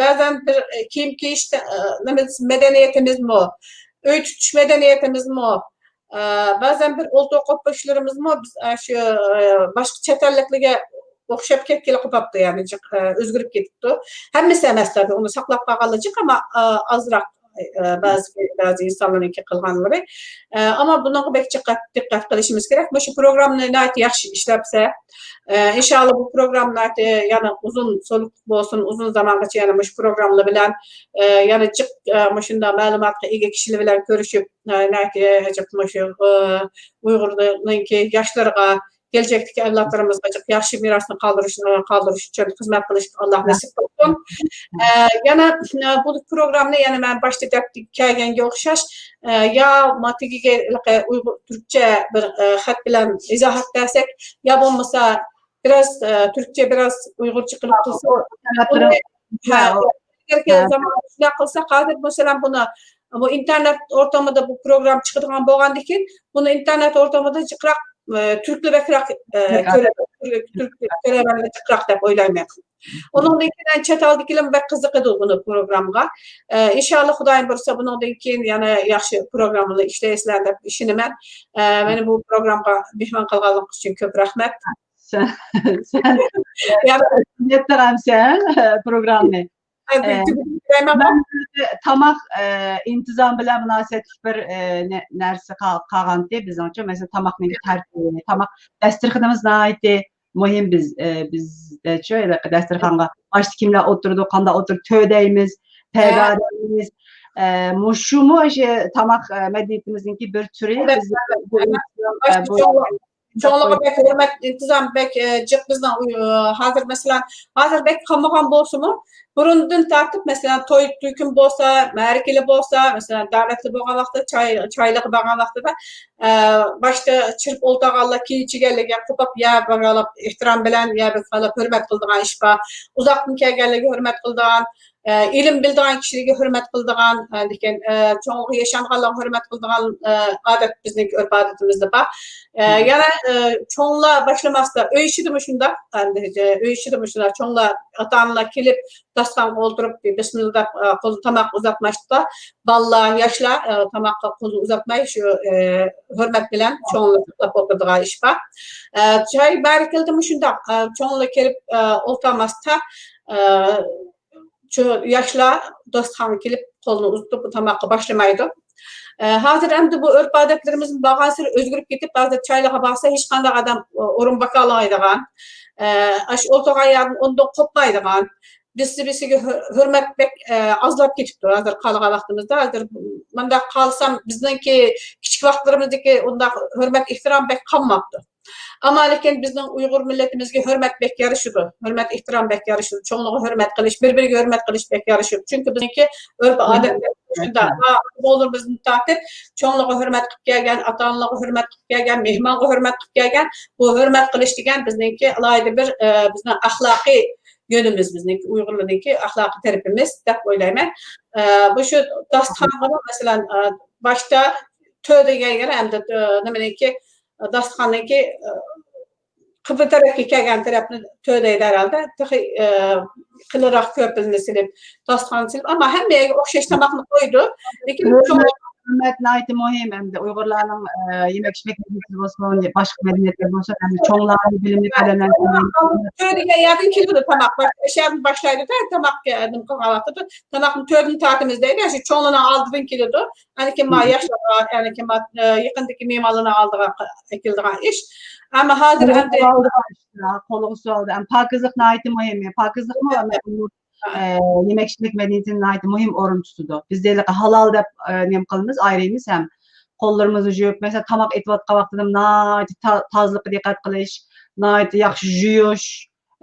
بەزەن بىر، ئە، كىيىم كىيىش، ئە، نېمە، مەدەنىيىتىمىزمۇ، ئۆي تۇتۇش مەدەنىيىتىمىزمۇ، ئە، بەزەن بىر ئولتۇرۇق قوپۇشلىرىمىزمۇ بىز، ئە، شۇ، ئە، باشقا چەت ئەللىكلەرگە ئوخشاپ كەتكىلى قوپاپتۇ، يەنى جىق، ئە، ئۆزگىرىپ كېتىپتۇ. ھەممىسى ئەمەس تەبىئىي، ئۇنى ساقلاپ قالغانلار جىق، ئەمما، ئە، ئازراق، ئە، بەزى، بەزى ئىنسانلارنىڭكى قىلغانلىرى. ئە، ئەمما بۇنىڭغا بەك دىققەت، دىققەت قىلىشىمىز كېرەك. مۇشۇ پروگراممىنى ناھايىتى ياخشى ئىشلەپسە، ئە، ئىنشاللا بۇ پروگرامما ناھايىتى يەنە ئۇزۇن سولۇقلۇق بولسۇن، ئۇزۇن زامانغىچە يەنە مۇشۇ پروگراممىلار بىلەن، ئە، يەنە جىق، ئە، مۇشۇنداق مەلۇماتقا ئىگە كىشىلەر بىلەن كۆرۈشۈپ، ئە، ناھايىتى ئەجەب مۇشۇ، ئە، ئۇيغۇرنىڭكى ياشلىرىغا، كېلىچەكتىكى ئەۋلادلىرىمىزغا جىق ياخشى مىراسنى قالدۇرۇش، قالدۇرۇش ئۈچۈن خىزمەت قىلىشقا ئاللا نېسىپ قىلسۇن. ئە، يەنە، ئە، بۇ پروگراممىنى يەنە مەن باشتا دەپ كەلگەنگە ئوخشاش، ئە، يا ما تېگىگە ھېلىقى ئۇيغۇر تۈركچە بىر، ئە، خەت بىلەن ئىزاھات بەرسەك، يا بولمىسا بىراز، ئە، تۈركچە، بىراز ئۇيغۇرچە قىلىپ تۇرسا. بۇنى، ھە، ھە. ئەگەركى زامان شۇنداق قىلساق، ھازىر مەسىلەن بۇنى، بۇ ئىنتېرنېت ئورتىمىدا بۇ پروگرام چىقىدىغان بولغاندىكىن، بۇنى ئىنتېرنېت ئورتىمىدا جىقراق ئە، تۈركلەر بەكرەك، ئە، كۆرە-، تۈرك، تۈرك كۆرەرمەنلىكى جىقراق دەپ ئويلايمەن. ئۇنىڭدىن كېيىن چەت ئەلدىكىلەرمۇ بەك قىزىقىدۇ بۇنى پروگراممىغا. ئە، ئىنشاللا خۇدايىم بۇيرۇسا بۇنىڭدىن كېيىن يەنە ياخشى پروگراممىلار ئىشلەيسىلەر دەپ ئىشىنىمەن. ئە، مېنى بۇ پروگرامغا مېھمان قىلغانلىقىڭىز ئۈچۈن كۆپ رەھمەت. سەن، سەن يا، نېمە قىلامسەن پروگرامنى؟ ئە، ئە، تۈگىتىپ بېرەيمەن. مەن تاماق، ئە، ئىنتىزام بىلەن مۇناسىۋەتلىك بىر، ئە، نە-، نەرسە قا-، قالغانتى بىزنىڭچە. مەسىلەن، تاماقنىڭ تەرتىپى، تاماق دەستىرخىنىمىز ناھايىتى مۇھىم بىز، ئە، بىزدەچۇ، ھېلىقى دەستىرخانغا باشتا كىملەر ئولتۇرىدۇ، قانداق ئولتۇرۇپ تۆدەيمىز، ھە. تەييارلايمىز. ئە، مۇشۇمۇ ئاشۇ تاماق، ئە، مەدەنىيىتىمىزنىڭكى بىر تۈرى. ئەلۋەتتە، بىز ئەلۋەتتە. بۇ ئەلۋەتتە. ئىنتىزام، ئە، باشتا بۇ چوڭلۇق-، چوڭلۇقى بەك ھۆرمەت، ئىنتىزام بەك، ئە، جىق بىزنىڭ ئۇي-، ئە، ھازىر مەسىلەن، ھازىر بەك قالمىغان بولسىمۇ، بۇرۇندىن تارتىپ، مەسىلەن، توي تۆكۈن بولسا، مەرىكىلەر بولسا، مەسىلەن، دەۋەتلەر بولغان ۋاقىتتا، چاي، چايلىقى بارغان ۋاقتىدا، ئە، باشتا چىرىپ ئولتۇرغانلار، كېيىن چىگەنلەرگە قوپاپ يەر باغلاپ، ئېھتىرام بىلەن يەر باغلاپ ھۆرمەت قىلىدىغان ئىش بار. ئۇزاقتىن كەلگەنلەرگە ھۆرمەت قىلىدىغان، ئە، ئىلىم بىلىدىغان كىشىلەرگە ھۆرمەت قىلىدىغان، ئە، لېكىن، ئە، چوڭلۇقى ياشانغانلارغا ھۆرمەت قىلىدىغان، ئە، ئادەت بىزنىڭكى ئۆرپ-ئادىتىمىزدە بار. ئە، مم. يەنە، ئە، چوڭلار باشلىماستا، ئۆي ئىچىدىمۇ شۇنداق، ئەمدى، ئۆي ئىچىدىمۇ شۇنداق، چوڭلار، ئاتا-ئانىلار كېلىپ، داستىخانغا ئولتۇرۇپ، بىسمىللا دەپ، ئە، قول تاماق ئۇزاتماستا، بالىلار، ياشلار، ئە، تاماققا قولىنى ئۇزاتماي، شۇ، ئە، ھۆرمەت بىلەن چوڭلار ساقلاپ ئولتۇرىدىغان ئىش بار. ئە، چاي مەرىكىلىدىمۇ شۇنداق، ئە، چوڭلار كېلىپ، ئە، ئولتۇرماستا، ئە، شۇ ياشلار داستىخانغا كېلىپ، قولىنى ئۇزىتىپ، بۇ تاماققا باشلىمايدۇ. ئە، ھازىر ئەمدى بۇ ئۆرپ-ئادەتلىرىمىز بارغانسېرى ئۆزگىرىپ كېتىپ، ھازىر چايلىققا بارسا، ھېچقانداق ئادەم ئورۇن باقالايدىغان، ئە، ئاشۇ ئولتۇرغان يەردىن ئورنىدىن قوپمايدىغان، بىرسى-بىرسىگە ھۆ-، ھۆرمەت بەك، ئە، ئازلاپ كېتىپتۇ ھازىر قالغان ۋاقتىمىزدا. ھازىر مۇنداق قالسام، بىزنىڭكى كىچىك ۋاقىتلىرىمىزدىكى ئۇنداق ھۆرمەت، ئېھتىرام بەك قالماپتۇ. ئەمما لېكىن بىزنىڭ ئۇيغۇر مىللىتىمىزگە ھۆرمەت بەك يارىشىدۇ. ھۆرمەت، ئېھتىرام بەك يارىشىدۇ. چوڭلارغا ھۆرمەت قىلىش، بىر-بىرىگە ھۆرمەت قىلىش بەك يارىشىدۇ. چۈنكى بىزنىڭكى ئۆرپ-ئادەتلىرىمىز شۇنداق. ئاتا-بوۋىلىرىمىزدىن تارتىپ چوڭلارغا ھۆرمەت قىلىپ كەلگەن، ئاتا-ئانىلارغا ھۆرمەت قىلىپ كەلگەن، مېھمانغا ھۆرمەت قىلىپ كەلگەن. بۇ ھۆرمەت قىلىش دېگەن بىزنىڭكى ئالاھىدە بىر، ئە، بىزنىڭ ئەخلاقىي يۆنىمىز، بىزنىڭكى ئۇيغۇرلارنىڭكى ئەخلاقىي تەرىپىمىز دەپ ئويلايمەن. ئە، بۇ شۇ داستىخانغىمۇ، مەسىلەن، ئە، باشتا تۆ دېگەن يەر ئەمدى، ئە، نېمىنىڭكى، داستىخاننىڭكى، ئە، قىبلە تەرەپكە كەلگەن تەرەپنى تۆ دەيدۇ ھەرھالدا. تېخى، ئە، قېلىنراق كۆرپىلىنى سېلىپ، داستىخان سېلىپ، ئەمما ھەممە يەرگە ئوخشاش تاماقنى قويىدۇ. لېكىن ھۆرمەت، ھۆرمەت ناھايىتى مۇھىم ئەمدى ئۇيغۇرلارنىڭ، ئە، يېمەك-ئىچمەك مەدەنىيىتى بولسۇن، باشقا مەدەنىيەتلەر بولسۇن، ئەمدى چوڭلارنى بىلىملىك ئادەملەر تۆ دېگەن يەردىن كېلىدۇ تاماق. باشقا شەھەردىن باشلايدۇ-دە، تاماق، ئە، نېمە قىلغان ۋاقتىدا تاماقنى تۆدىن تارتىمىز دەيدۇ، شۇ چوڭلارنىڭ ئالدىدىن كېلىدۇ. ئەنكى ما ياشلارغا، ئەنكى ما، ئە، يېقىندىكى مېھمانلارنىڭ ئالدىغا ئەكېلىدىغان ئىش. ئەمما ھازىر ئەمدى قولغا سۇ ئالدى. ئەم، پاكىزلىق ناھايىتى مۇھىم. پاكىزلىقمۇ، ئە، يېمەك-ئىچمەك مەدەنىيىتىنى ناھايىتى مۇھىم ئورۇن تۇتىدۇ. بىزدە ھېلىقى ھالال دەپ، ئە، نېمە قىلىمىز، ئايرىيمىز ھەم قوللىرىمىزنى يۇيۇپ، مەسىلەن، تاماق ئېتىۋاتقان ۋاقتىدا ناھايىتى تا-، تازىلىققا دىققەت قىلىش، ناھايىتى ياخشى يۇيۇش.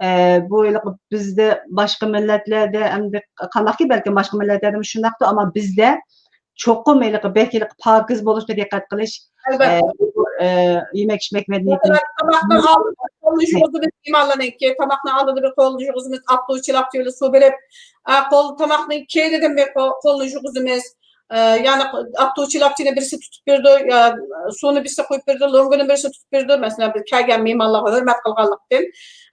ئە، بۇ ھېلىقى بىزدە باشقا مىللەتلەردە ئەمدى قانداقكى، بەلكىم باشقا مىللەتلەردىمۇ شۇنداقتۇ، ئەمما بىزدە چوقۇم ھېلىقى بەك ھېلىقى پاكىز بولۇشقا دىققەت قىلىش. ئەلۋەتتە. ئە، بۇ، ئە، يېمەك-ئىچمەك مەدەنىيىتىنى مەسىلەن، تاماقنىڭ ئالدىدا بىر قولنى يۇغۇزىمىز، مېھمانلارنىڭكى تاماقنىڭ ئالدىدا بىر قولنى يۇغۇزىمىز، ئاپتۇ چىلاپ سۇ بېرىپ، ئە، قول، تاماقنىڭ كەينىدىن بىر قو-، قولنى يۇغۇزىمىز. ئە، يەنى ئاپتۇ چىلاپچىنى بىرسى تۇتۇپ بېرىدۇ، يا سۇنى بىرسى قۇيۇپ بېرىدۇ، لوڭگىنى بىرسى تۇتۇپ بېرىدۇ. مەسىلەن، بىز كەلگەن مېھمانلارغا ھۆرمەت قىلغانلىقتىن.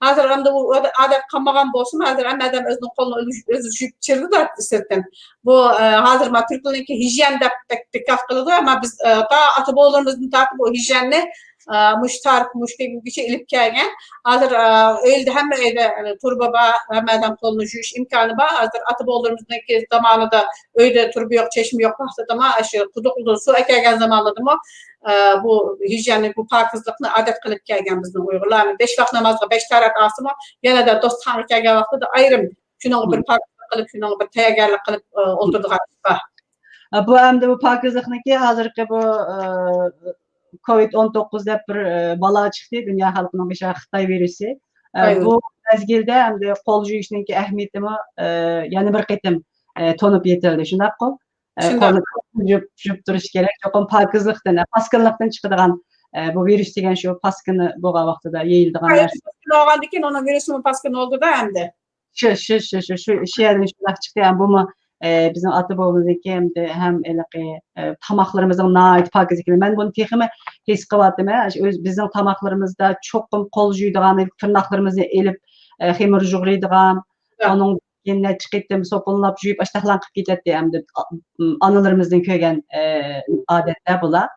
ھازىر ئەمدى ئۇ ئادەت قالمىغان بولسىمۇ، ھازىر ھەممە ئادەم ئۆزىنىڭ قولىنى ئۆزى، ئۆزى يۇيۇپ چىرىدۇ-دە سىرتتىن. بۇ، ئە، ھازىر ما تۈركلەرنىڭكى ھىجيەن دەپ بەك دىققەت قىلىدۇ، ئەمما بىز، ئە، تا ئاتا-بوۋىلىرىمىزدىن تارتىپ بۇ ھىجيەننى، ئە، مۇشۇ تارىخ، مۇشۇ كۈنگىچە ئېلىپ كەلگەن. ھازىر، ئە، ئۆيدە، ھەممە ئۆيدە، ئە، تۇرۇبا بار، ھەممە ئادەم قولىنى يۇيۇش ئىمكانى بار. ھازىر ئاتا-بوۋىلىرىمىزنىڭكى زامانىدا ئۆيدە تۇرۇبا يوق، چەشمە يوق ۋاقتىدىمۇ، ئاشۇ قۇدۇقلىدىن سۇ ئەكەلگەن زامانلىرىدىمۇ، ئە، بۇ ھىجيەننى، بۇ پاكىزلىقنى ئادەت قىلىپ كەلگەن بىزنىڭ ئۇيغۇرلار. بەش ۋاق نامازغا بەش تەھارەت ئالسىمۇ، يەنە داستىخانغا كەلگەن ۋاقتىدا ئايرىم شۇنىڭغا بىر پاكىزلىق قىلىپ، شۇنىڭغا بىر تەييارلىق قىلىپ، ئە، ئولتۇرىدىغان ئىش بار. ئە، بۇ ئەمدى بۇ پاكىزلىقنىڭكى ھازىرقى بۇ، ئە، كوۋىد ئون توققۇز دەپ بىر، ئە، بالا چىقتى دۇنيا خەلقىنىڭ بېشىغا، خىتاي ۋىرۇسى. ئە، بۇ مەزگىلدە ئەمدى قول يۇيۇشنىڭكى ئەھمىيىتىمۇ، ئە، يەنە بىر قېتىم، ئە، تونۇپ يېتىلدى، شۇنداققۇ؟ ئە، شۇنداق. قولنى يۇيۇپ، يۇيۇپ تۇرۇش كېرەك. چوقۇم پاكىزلىقتىن، ئە، پاسكىنلىقتىن چىقىدىغان، ئە، بۇ ۋىرۇس دېگەن شۇ پاسكىنى بولغان ۋاقتىدا يېيىلىدىغان نەرسە. پاسكىن بولغاندىن كېيىن ئۇنىڭ ۋىرۇسىمۇ پاسكىن بولدىدا ئەمدى. شۇ، شۇ، شۇ، شۇ، شۇ، شۇ يەردىن شۇنداق چىقتى. يەنى بۇمۇ، ئە، بىزنىڭ ئاتا بوۋىمىزنىڭكى ھەمدە ھەم ھېلىقى، ئە، تاماقلىرىمىزنىڭ ناھايىتى پاكىز ئىكەنلىكىنى مەن بۇنى تېخىمۇ ھېس قىلىۋاتىمەن. ئۆز، بىزنىڭ تاماقلىرىمىزدا چوقۇم قول جۇيىدىغان، تىرناقلىرىمىزنى ئېلىپ، ئە، خېمىر يۇغۇرىدىغان، ئۇنىڭدىن كېيىن نەچچە قېتىم سوپۇنلاپ، جۇيۇپ، ئاشتاقلان قىلىپ كېتەتتى. ئەمدى، ئا-، ئانىلىرىمىزدىن كۆرگەن، ئە، ئادەتلەر بۇلار.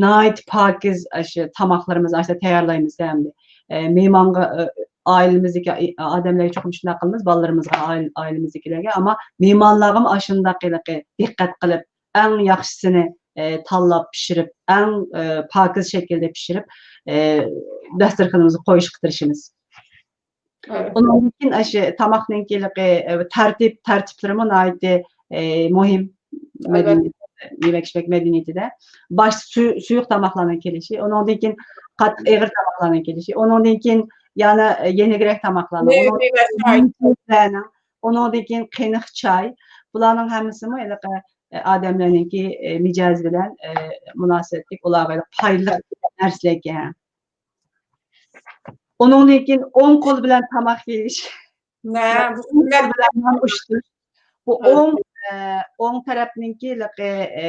ناھايىتى پاكىز ئاشۇ تاماقلىرىمىزنى ئاشۇنداق تەييارلايمىز ئەمدى. ئە، مېھمانغا، ئە، ئائىلىمىزدىكى ئادەملەرگە چوقۇم شۇنداق قىلىمىز، بالىلىرىمىزغا، ئائىلىمىزدىكىلەرگە. ئەمما مېھمانلارغىمۇ ئاشۇنداق ھېلىقى دىققەت قىلىپ، ئەڭ ياخشىسىنى، ئە، تاللاپ پىشۇرۇپ، ئەڭ، ئە، پاكىز شەكىلدە پىشۇرۇپ، ئە، داستۇرخىنىمىزغا قويۇشقا تىرىشىمىز. ئۇنىڭدىن كېيىن ئاشۇ تاماقنىڭكى ھېلىقى، ئە، تەرتىپ، تەرتىپلىرىمۇ ناھايىتى، ئە، مۇھىم مەدەنىيەت، يېمەك-ئىچمەك مەدەنىيىتىدە. باشتا سۇ-، سۇيۇق تاماقلارنىڭ كېلىشى، ئۇنىڭدىن كېيىن قاتتىق ئېغىر تاماقلارنىڭ كېلىشى، ئۇنىڭدىن كېيىن يەنە، ئە، يېنىكرەك تاماقلارنىڭ، ئۇنىڭدىن كېيىن، ئۇنىڭدىن كېيىن قېنىق چاي، بۇلارنىڭ ھەممىسىمۇ ھېلىقى، ئە، ئادەملەرنىڭكى، ئە، مىجەزى بىلەن، ئە، مۇناسىۋەتلىك، ئۇلارغا پايدىلىق نەرسىلەركەن. ئۇنىڭدىن كېيىن ئوڭ قول بىلەن تاماق يېيىش. نە، بۇ ئوڭ قول بىلەن نان ئۇشتۇش. بۇ ئوڭ، ئە، ئوڭ تەرەپنىڭكى ھېلىقى، ئە،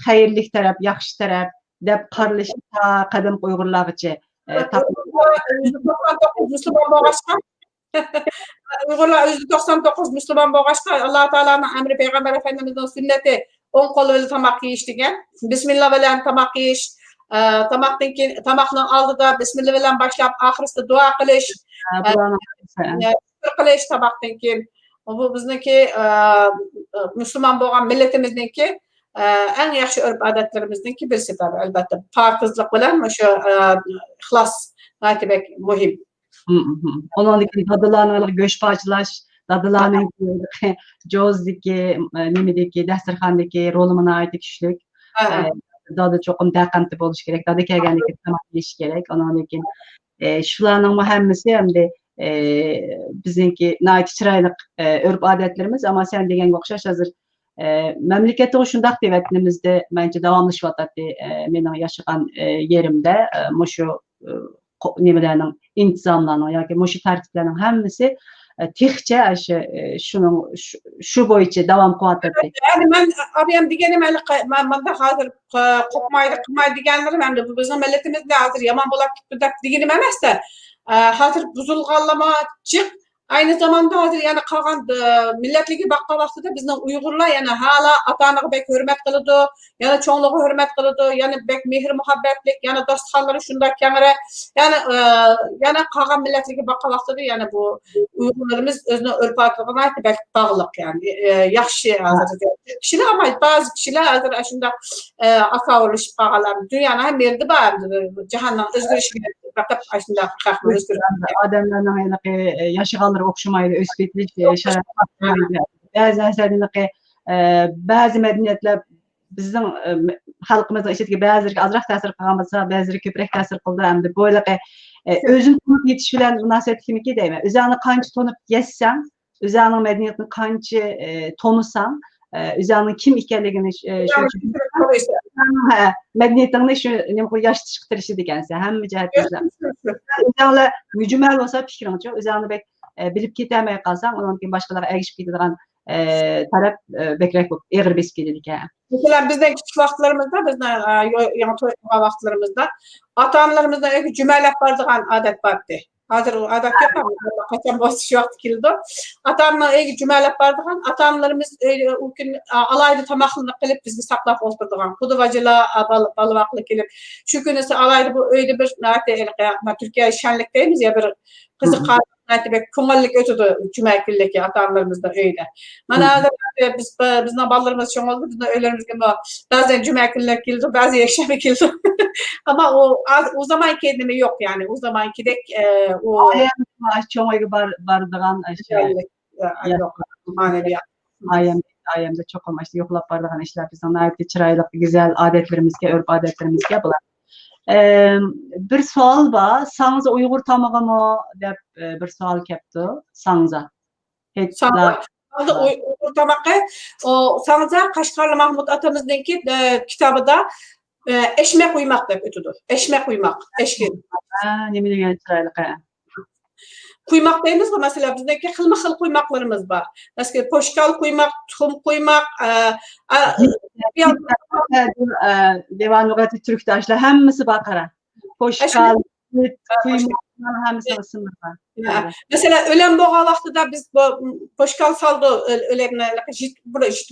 خەيرلىك تەرەپ، ياخشى تەرەپ دەپ قارىلىشى تا قەدىمكى ئۇيغۇرلارغىچە، ئە، تاپ- ئۇيغۇرلار يۈزدە توقسان توققۇز مۇسۇلمان بولغاچقا، ئۇيغۇرلار يۈزدە توقسان توققۇز مۇسۇلمان بولغاچقا، ئاللا تائالانىڭ ئەمرى، پەيغەمبەر ئەپەندىمىزنىڭ سۈننىتى، ئوڭ قول بىلەن تاماق يېيىش دېگەن. بىسمىللا بىلەن تاماق يېيىش، ئە، تاماقتىن كېيىن، تاماقنىڭ ئالدىدا بىسمىللا بىلەن باشلاپ، ئاخىرسىدا دۇئا قىلىش، ھە، ئە، بۇلارنىڭ ھەممىسى، ھە. ئە، شۈكۈر قىلىش تاماقتىن كېيىن. بۇ بىزنىڭكى، ئە، مۇسۇلمان بولغان مىللىتىمىزنىڭكى، ئە، ئەڭ ياخشى ئۆرپ-ئادەتلىرىمىزنىڭكى بىرسى بار، ئەلۋەتتە. پاكىزلىق بىلەن مۇشۇ، ئە، ئىخلاس ناھايىتى بەك مۇھىم. مم، مم. ئۇنىڭدىن كېيىن دادىلارنىڭ ھېلىقى گۆش پارچىلاش، دادىلارنىڭ جوزىدىكى، ئە، نېمىدىكى، دەستەرخاندىكى رولىمۇ ناھايىتى كۈچلۈك. ھە، ھە. ئە، دادا چوقۇم دەقەمتى بولۇشى كېرەك، دادا كەلگەندىن كېيىن تاماق يېيىشى كېرەك. ئۇنىڭدىن كېيىن، ئە، شۇلارنىڭمۇ ھەممىسى ئەمدى، ئە، بىزنىڭكى ناھايىتى چىرايلىق، ئە، ئۆرپ-ئادەتلىرىمىز. ئەمما سەن دېگەنگە ئوخشاش ھازىر، ئە، مەملىكەتتىغۇ شۇنداق دېۋەتىنىمىزدە مەنچە داۋاملىشىۋاتاتتى. ئە، مېنىڭ ياشىغان، ئە، يېرىمدە، ئە، مۇشۇ، ئە، قو-، نېمىلەرنىڭ، ئىنتىزاملارنىڭ ياكى مۇشۇ تەرتىپلەرنىڭ ھەممىسى، ئە، تېخىچە ئاشۇ، ئە، شۇنىڭ، شۇ، شۇ بويىچە داۋام قىلىۋاتاتتى. يەنى مەن ئارىيەم دېگىنىم ھېلى قا-، مەن، مەندە ھازىر، ئە، قوقمايدۇ، قىلمايدۇ دېگەنلىرىم ئەمدى بۇ بىزنىڭ مىللىتىمىزدە ھازىر يامان بولاپ كېتىپتۇ دەپ دېگىنىم ئەمەستە، ئە، ھازىر بۇزۇلغانلىما جىق. ئەينى زاماندا ھازىر يەنە قالغان، ئە، مىللەتلەرگە باققان ۋاقتىدا بىزنىڭ ئۇيغۇرلار يەنە ھالا ئاتا-ئانىغا بەك ھۆرمەت قىلىدۇ. يەنە چوڭلىرىغا ھۆرمەت قىلىدۇ، يەنە بەك مېھىر-مۇھەببەتلىك، يەنە داستىخانلىرى شۇنداق كەڭرى. يەنە، ئە، يەنە قالغان مىللەتلەرگە باققان ۋاقتىدا يەنە بۇ ئۇيغۇرلىرىمىز ئۆزىنىڭ ئۆرپ-ئادىتىغا ناھايىتى بەك باغلىق، يەنى، ئە، ياخشى ھازىر. كىشىلەر، ئەمما بەزى كىشىلەر ھازىر ئاشۇنداق، ئە، ئاكاۋۇرلىشىپ قالغانلار دۇنيانىڭ ھەممە يېرىدە بار، ئەمدى جاھاننىڭ ئۆزگىرىشىگە بېقىپ ئاشۇنداق خەقنىڭ ئۆزگىرىشىگە. ئادەملەرنىڭ ھېلىقى، ئە، ياشىغانلىرى ئوخشىمايدۇ، ئۆسۈپ يېتىلىش، ئە، شارائىتى. بەزى نەرسىلەرنى ھېلىقى، ئە، بەزى مەدەنىيەتلەر بىزنىڭ، ئە، خەلقىمىزنىڭ ئىچىدىكى بەزىلىرىگە ئازراق تەسىر قىلغان بولسا، بەزىلىرىگە كۆپرەك تەسىر قىلىدۇ. ئەمدى بۇ ھېلىقى، ئە، ئۆزىنى تونۇپ يېتىش بىلەن مۇناسىۋەتلىكمىكى دەيمەن. ئۆزۈڭنى قانچە تونۇپ يەتسەڭ، ئۆزۈڭنىڭ مەدەنىيىتىنى قانچە، ئە، تونۇساڭ، ئە، ئۆزۈڭنىڭ كىم ئىكەنلىكىنى، ئە، شۇ، ھە، مەدەنىيىتىڭنى شۇ نېمە قىلىپ ياشىتىشقا تىرىشىدىكەنسەن، ھەممە جەھەتتىن. ئۆزۈڭلار مۈجمەل بولسا پىكرىڭچۇ، ئۆزۈڭنى بەك، ئە، بىلىپ كېتەلمەي قالساڭ، ئۇنىڭدىن كېيىن باشقىلارغا ئەگىشىپ كېتىدىغان ئە، تەرەپ، ئە، بەكرەك بولۇپ، ئېغىر بېسىپ كېتىدىكەن. مەسىلەن، بىزنىڭ كىچىك ۋاقىتلىرىمىزدا، بىزنىڭ، ئە، يو-، يېڭى توي قىلغان ۋاقىتلىرىمىزدا ئاتا-ئانىلىرىمىزنىڭ ئۆيىگە جۈمەلەپ بارىدىغان ئادەت بار ئىدى. ھازىر ئۇ ئادەت يوق، قاچان بولسا شۇ ۋاقىت كېلىدۇ. ئاتا-ئانىنىڭ ئۆيىگە جۈمەلەپ بارىدىغان، ئاتا-ئانىلىرىمىز ئۆيدە ئۇ كۈن، ئا، ئالاھىدە تاماقلىرىنى قىلىپ بىزگە ساقلاپ ئولتۇرىدىغان. قۇدا باجىلار، ئا، بالا-، بالا-ۋاقلار كېلىپ، شۇ كۈنىسى ئالاھىدە بۇ ئۆيدە بىر ناھايىتى ھېلىقى، ما، تۈركىيە شەنلىك دەيمىز يا، بىر قىزىقارلىق ناھايىتى بەك كۆڭۈللۈك ئۆتىدۇ جۈمە كۈنلۈكى ئاتا-ئانىلىرىمىزنىڭ ئۆيىدە. مانا ھازىر بىز، بىزنىڭ بالىلىرىمىز چوڭ بولدى، بىزنىڭ ئۆيلىرىمىزگىمۇ بەزەن جۈمە كۈنلەر كېلىدۇ، بەزى يەكشەنبە كېلىدۇ. ئەمما ئۇ، ئۇ زامانكى نېمە يوق، يەنى ئۇ زامانكىدەك، ئە، ئۇ ئايەم چوڭ ئۆيگە بار-، بارىدىغان ئاشۇ. يوق، مانىۋىيەت. ئايەم، ئايەمدە چوقۇم ئاشۇ يوقلاپ بارىدىغان ئىشلار بىزنىڭ ناھايىتى چىرايلىق، گۈزەل ئادەتلىرىمىزگە، ئۆرپ-ئادەتلىرىمىزگە بۇلار. ئەم، بىر سوئال بار، ساڭزا ئۇيغۇر تامىقىمۇ دەپ، ئە، بىر سوئال كەپتۇ. ساڭزا. ساڭزا. ساڭزا ئۇي-، ئۇيغۇر تامىقى. ئۇ ساڭزا قەشقەرلى مەھمۇد ئاتىمىزنىڭكى، ئە، كىتابىدا، ئە، ئەشمە قۇيماق دەپ ئۆتىدۇ. ئەشمە قۇيماق، ئەشكىن. ھە، نېمە دېگەن چىرايلىق، ھە. قۇيماق دەيمىزغۇ، مەسىلەن، بىزنىڭكى خىلمۇ خىل قۇيماقلىرىمىز بار. مەسىلەن، پوشكال قۇيماق، تۇخۇم قۇيماق، ئە، ئە، دىۋانۇغەتى تۈركداشلار ھەممىسى بار قارا. پوشكال، قۇيماق، ھەممىسى بار. مەسىلەن، ئۆلەن بولغان ۋاقتىدا بىز بۇ پوشكال سالدۇق، ئۆلەكنى جىت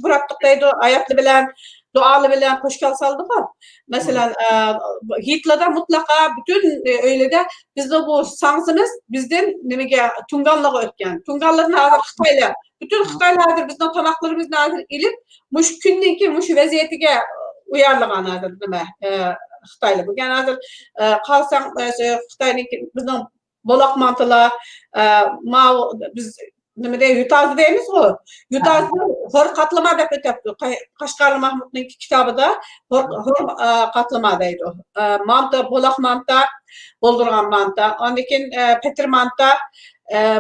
بۇراتتۇق دەيدۇ، ئايەتلەر بىلەن، دۇئالار بىلەن پوشكال سالدۇققۇ. مەسىلەن، ھېيتلاردا مۇتلەقا پۈتۈن ئۆيلەردە بىزنىڭ بۇ ساڭزىمىز بىزدىن نېمىگە، تۇڭگانلارغا ئۆتكەن. تۇڭگانلىرىنى ھازىر خىتايلار، پۈتۈن خىتايلار ھازىر بىزنىڭ تاماقلىرىمىزنى ھازىر ئېلىپ، مۇشۇ كۈندىكى مۇشۇ ۋەزىيىتىگە ئۇيارلىغان ھازىر نېمە، خىتايلار. بۈگۈن ھازىر قارىساڭ، خىتاينىڭكى، بىزنىڭ بولاق مانتىلار، ماۋۇ بىز نېمە دەي، يۇتازى دەيمىزغۇ. يۇتازىنى ھور قاتلىما دەپ ئۆتەپتۇ. قەشقەرلى مەھمۇدنىڭ كىتابىدا ھور، ھور قاتلىما دەيدۇ. مانتا، بولاق مانتا، بولدۇرغان مانتا، ئاندىن كېيىن پېتىر مانتا.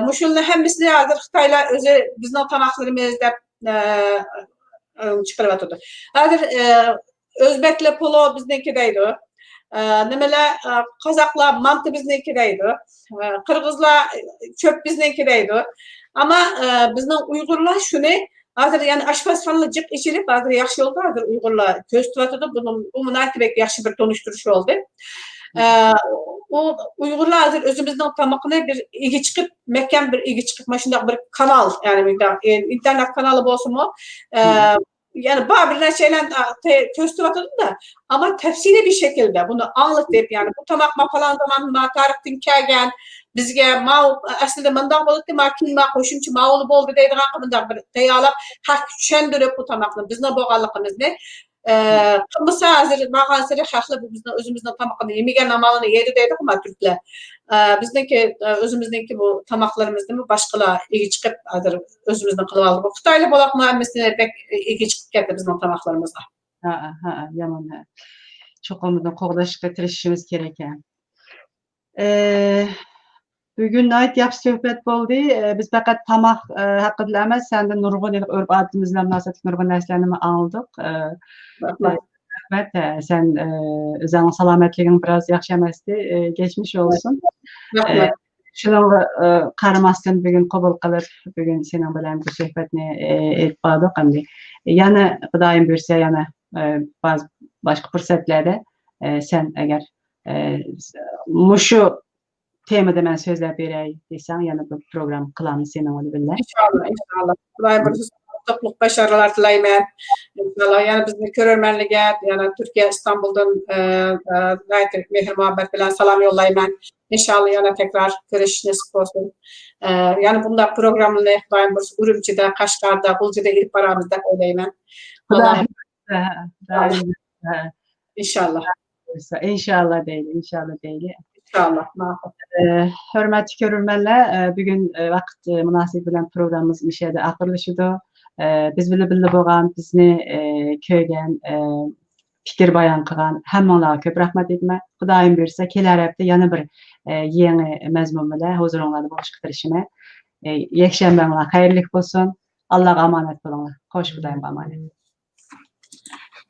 مۇشۇلارنىڭ ھەممىسىنى ھازىر خىتايلار ئۆزى بىزنىڭ تاماقلىرىمىز دەپ چىقىرىۋاتىدۇ. ھازىر ئۆزبەكلەر پولو بىزنىڭكى دەيدۇ. نېمىلەر، قازاقلار مانتا بىزنىڭكى دەيدۇ. قىرغىزلار چۆپ بىزنىڭكى دەيدۇ. ئەمما بىزنىڭ ئۇيغۇرلار شۇنى ھازىر، يەنى ئاشپازخانىلار جىق ئېچىلىپ، ھازىر ياخشى بولدى، ھازىر ئۇيغۇرلار كۆرسىتىۋاتىدۇ. بۇنىڭ، بۇ ناھايىتى بەك ياخشى بىر تونۇشتۇرۇش بولدى. ئۇ ئۇيغۇرلار ھازىر ئۆزىمىزنىڭ تامىقىنى بىر ئىگە چىقىپ، مەھكەم بىر ئىگە چىقىپ، مانا شۇنداق بىر كانال، يەنى ئىنتېرنېت كانالى بولسىمۇ، يەنى بار بىر نەچچەيلەن كۆرسىتىۋاتىدۇ-دە، ئەمما تەپسىلىي بىر شەكىلدە بۇنى ئاڭلىتىپ، يەنى بۇ تاماق ما پالان زامان ما تارىختىن كەلگەن، بىزگە ماۋۇ ئەسلىدە مۇنداق بولاتتى، ما كېيىن ما قوشۇمچە ماۋۇلا بولدى دەيدىغان مۇنداق بىر تەييارلاپ، خەققە چۈشەندۈرۈپ بۇ تاماقنى بىزنىڭ بولغانلىقىمىزنى، قىلمىسا ھازىر بارغانسېرى خەقلەر بۇ بىزنىڭ ئۆزىمىزنىڭ تامىقىنى يېمىگەن ئامالىنى يەيدۇ دەيدىغۇ ما تۈركلەر. بىزنىڭكى، ئۆزىمىزنىڭكى بۇ تاماقلىرىمىزنىمۇ باشقىلار ئىگە چىقىپ، ھازىر ئۆزىمىزنىڭ قىلىۋالدۇق. خىتايلار بولاقمۇ ھەممىسىنى بەك ئىگە چىقىپ كەتتى بىزنىڭ تاماقلىرىمىزغا. ھە، ھە، يامان، ھە. چوقۇم بۇنى قوغداشقا تىرىشىشىمىز كېرەك، ھە. بۈگۈن ناھايىتى ياخشى سۆھبەت بولدى. بىز پەقەت تاماق ھەققىدىلا ئەمەس، سەندىن نۇرغۇن ئۆرپ-ئادىتىمىز بىلەن مۇناسىۋەتلىك نۇرغۇن نەرسىلەرنىمۇ ئاڭلىدۇق. رەھمەت. رەھمەت. سەن ئۆزۈڭنىڭ سالامەتلىكىڭ بىراز ياخشى ئەمەستى. كەچمىش بولسۇن. رەھمەت. شۇنىڭغا قارىماستىن بۈگۈن قوبۇل قىلىپ، بۈگۈن سېنىڭ بىلەن بۇ سۆھبەتنى ئېلىپ باردۇق ئەمدى. يەنە خۇدايىم بۇيرۇسا يەنە باشقا پۇرسەتلەردە سەن ئەگەر مۇشۇ تېمىدا مەن سۆزلەپ بېرەي دېسەڭ، يەنە بىر پروگرامما قىلارمىز سېنىڭ بىلەن. ئىنشاللا، ئىنشاللا. خۇدايىم بۇيرۇسا ئۇتۇقلۇق، باشارغىلار تىلەيمەن. ئىنشاللا يەنە بىزنى كۆرەرمەنلەرگە يەنە تۈركىيە ئىستانبۇلدىن ناھايىتى مېھىر مۇھەببەت بىلەن سالام يوللايمەن. ئىنشاللا يەنە تەكرار كۆرۈشۈش نېسىپ بولسۇن. يەنە بۇنداق پروگراممىنى خۇدايىم بۇيرۇسا ئۈرۈمچىدە، قەشقەردە، غۇلجىدا ئېلىپ بارارمىز دەپ ئويلايمەن. خۇدايىم بۇيرۇسا. ئىنشاللا. ئىنشاللا دەيلى، ئىنشاللا دەيلى. ئىنشاللا، ماقۇل. ھۆرمەتلىك كۆرۈرمەنلەر، بۈگۈن ۋاقىت مۇناسىۋىتى بىلەن پروگراممىمىز مۇشۇ يەردە ئاخىرلىشىدۇ. بىز بىلەن بىللە بولغان، بىزنى كۆرگەن، پىكىر بايان قىلغان ھەممىڭلارغا كۆپ رەھمەت ئېيتىمەن. خۇدايىم بۇيرۇسا كېلەر ھەپتە يەنە بىر يېڭى مەزمۇن بىلەن ھۇزۇرۇڭلاردا بولۇشقا تىرىشىمەن. يەكشەنبەڭلار خەيرلىك بولسۇن. ئاللاغا ئامانەت بولۇڭلار. خوش، خۇدايىمغا ئامانەت.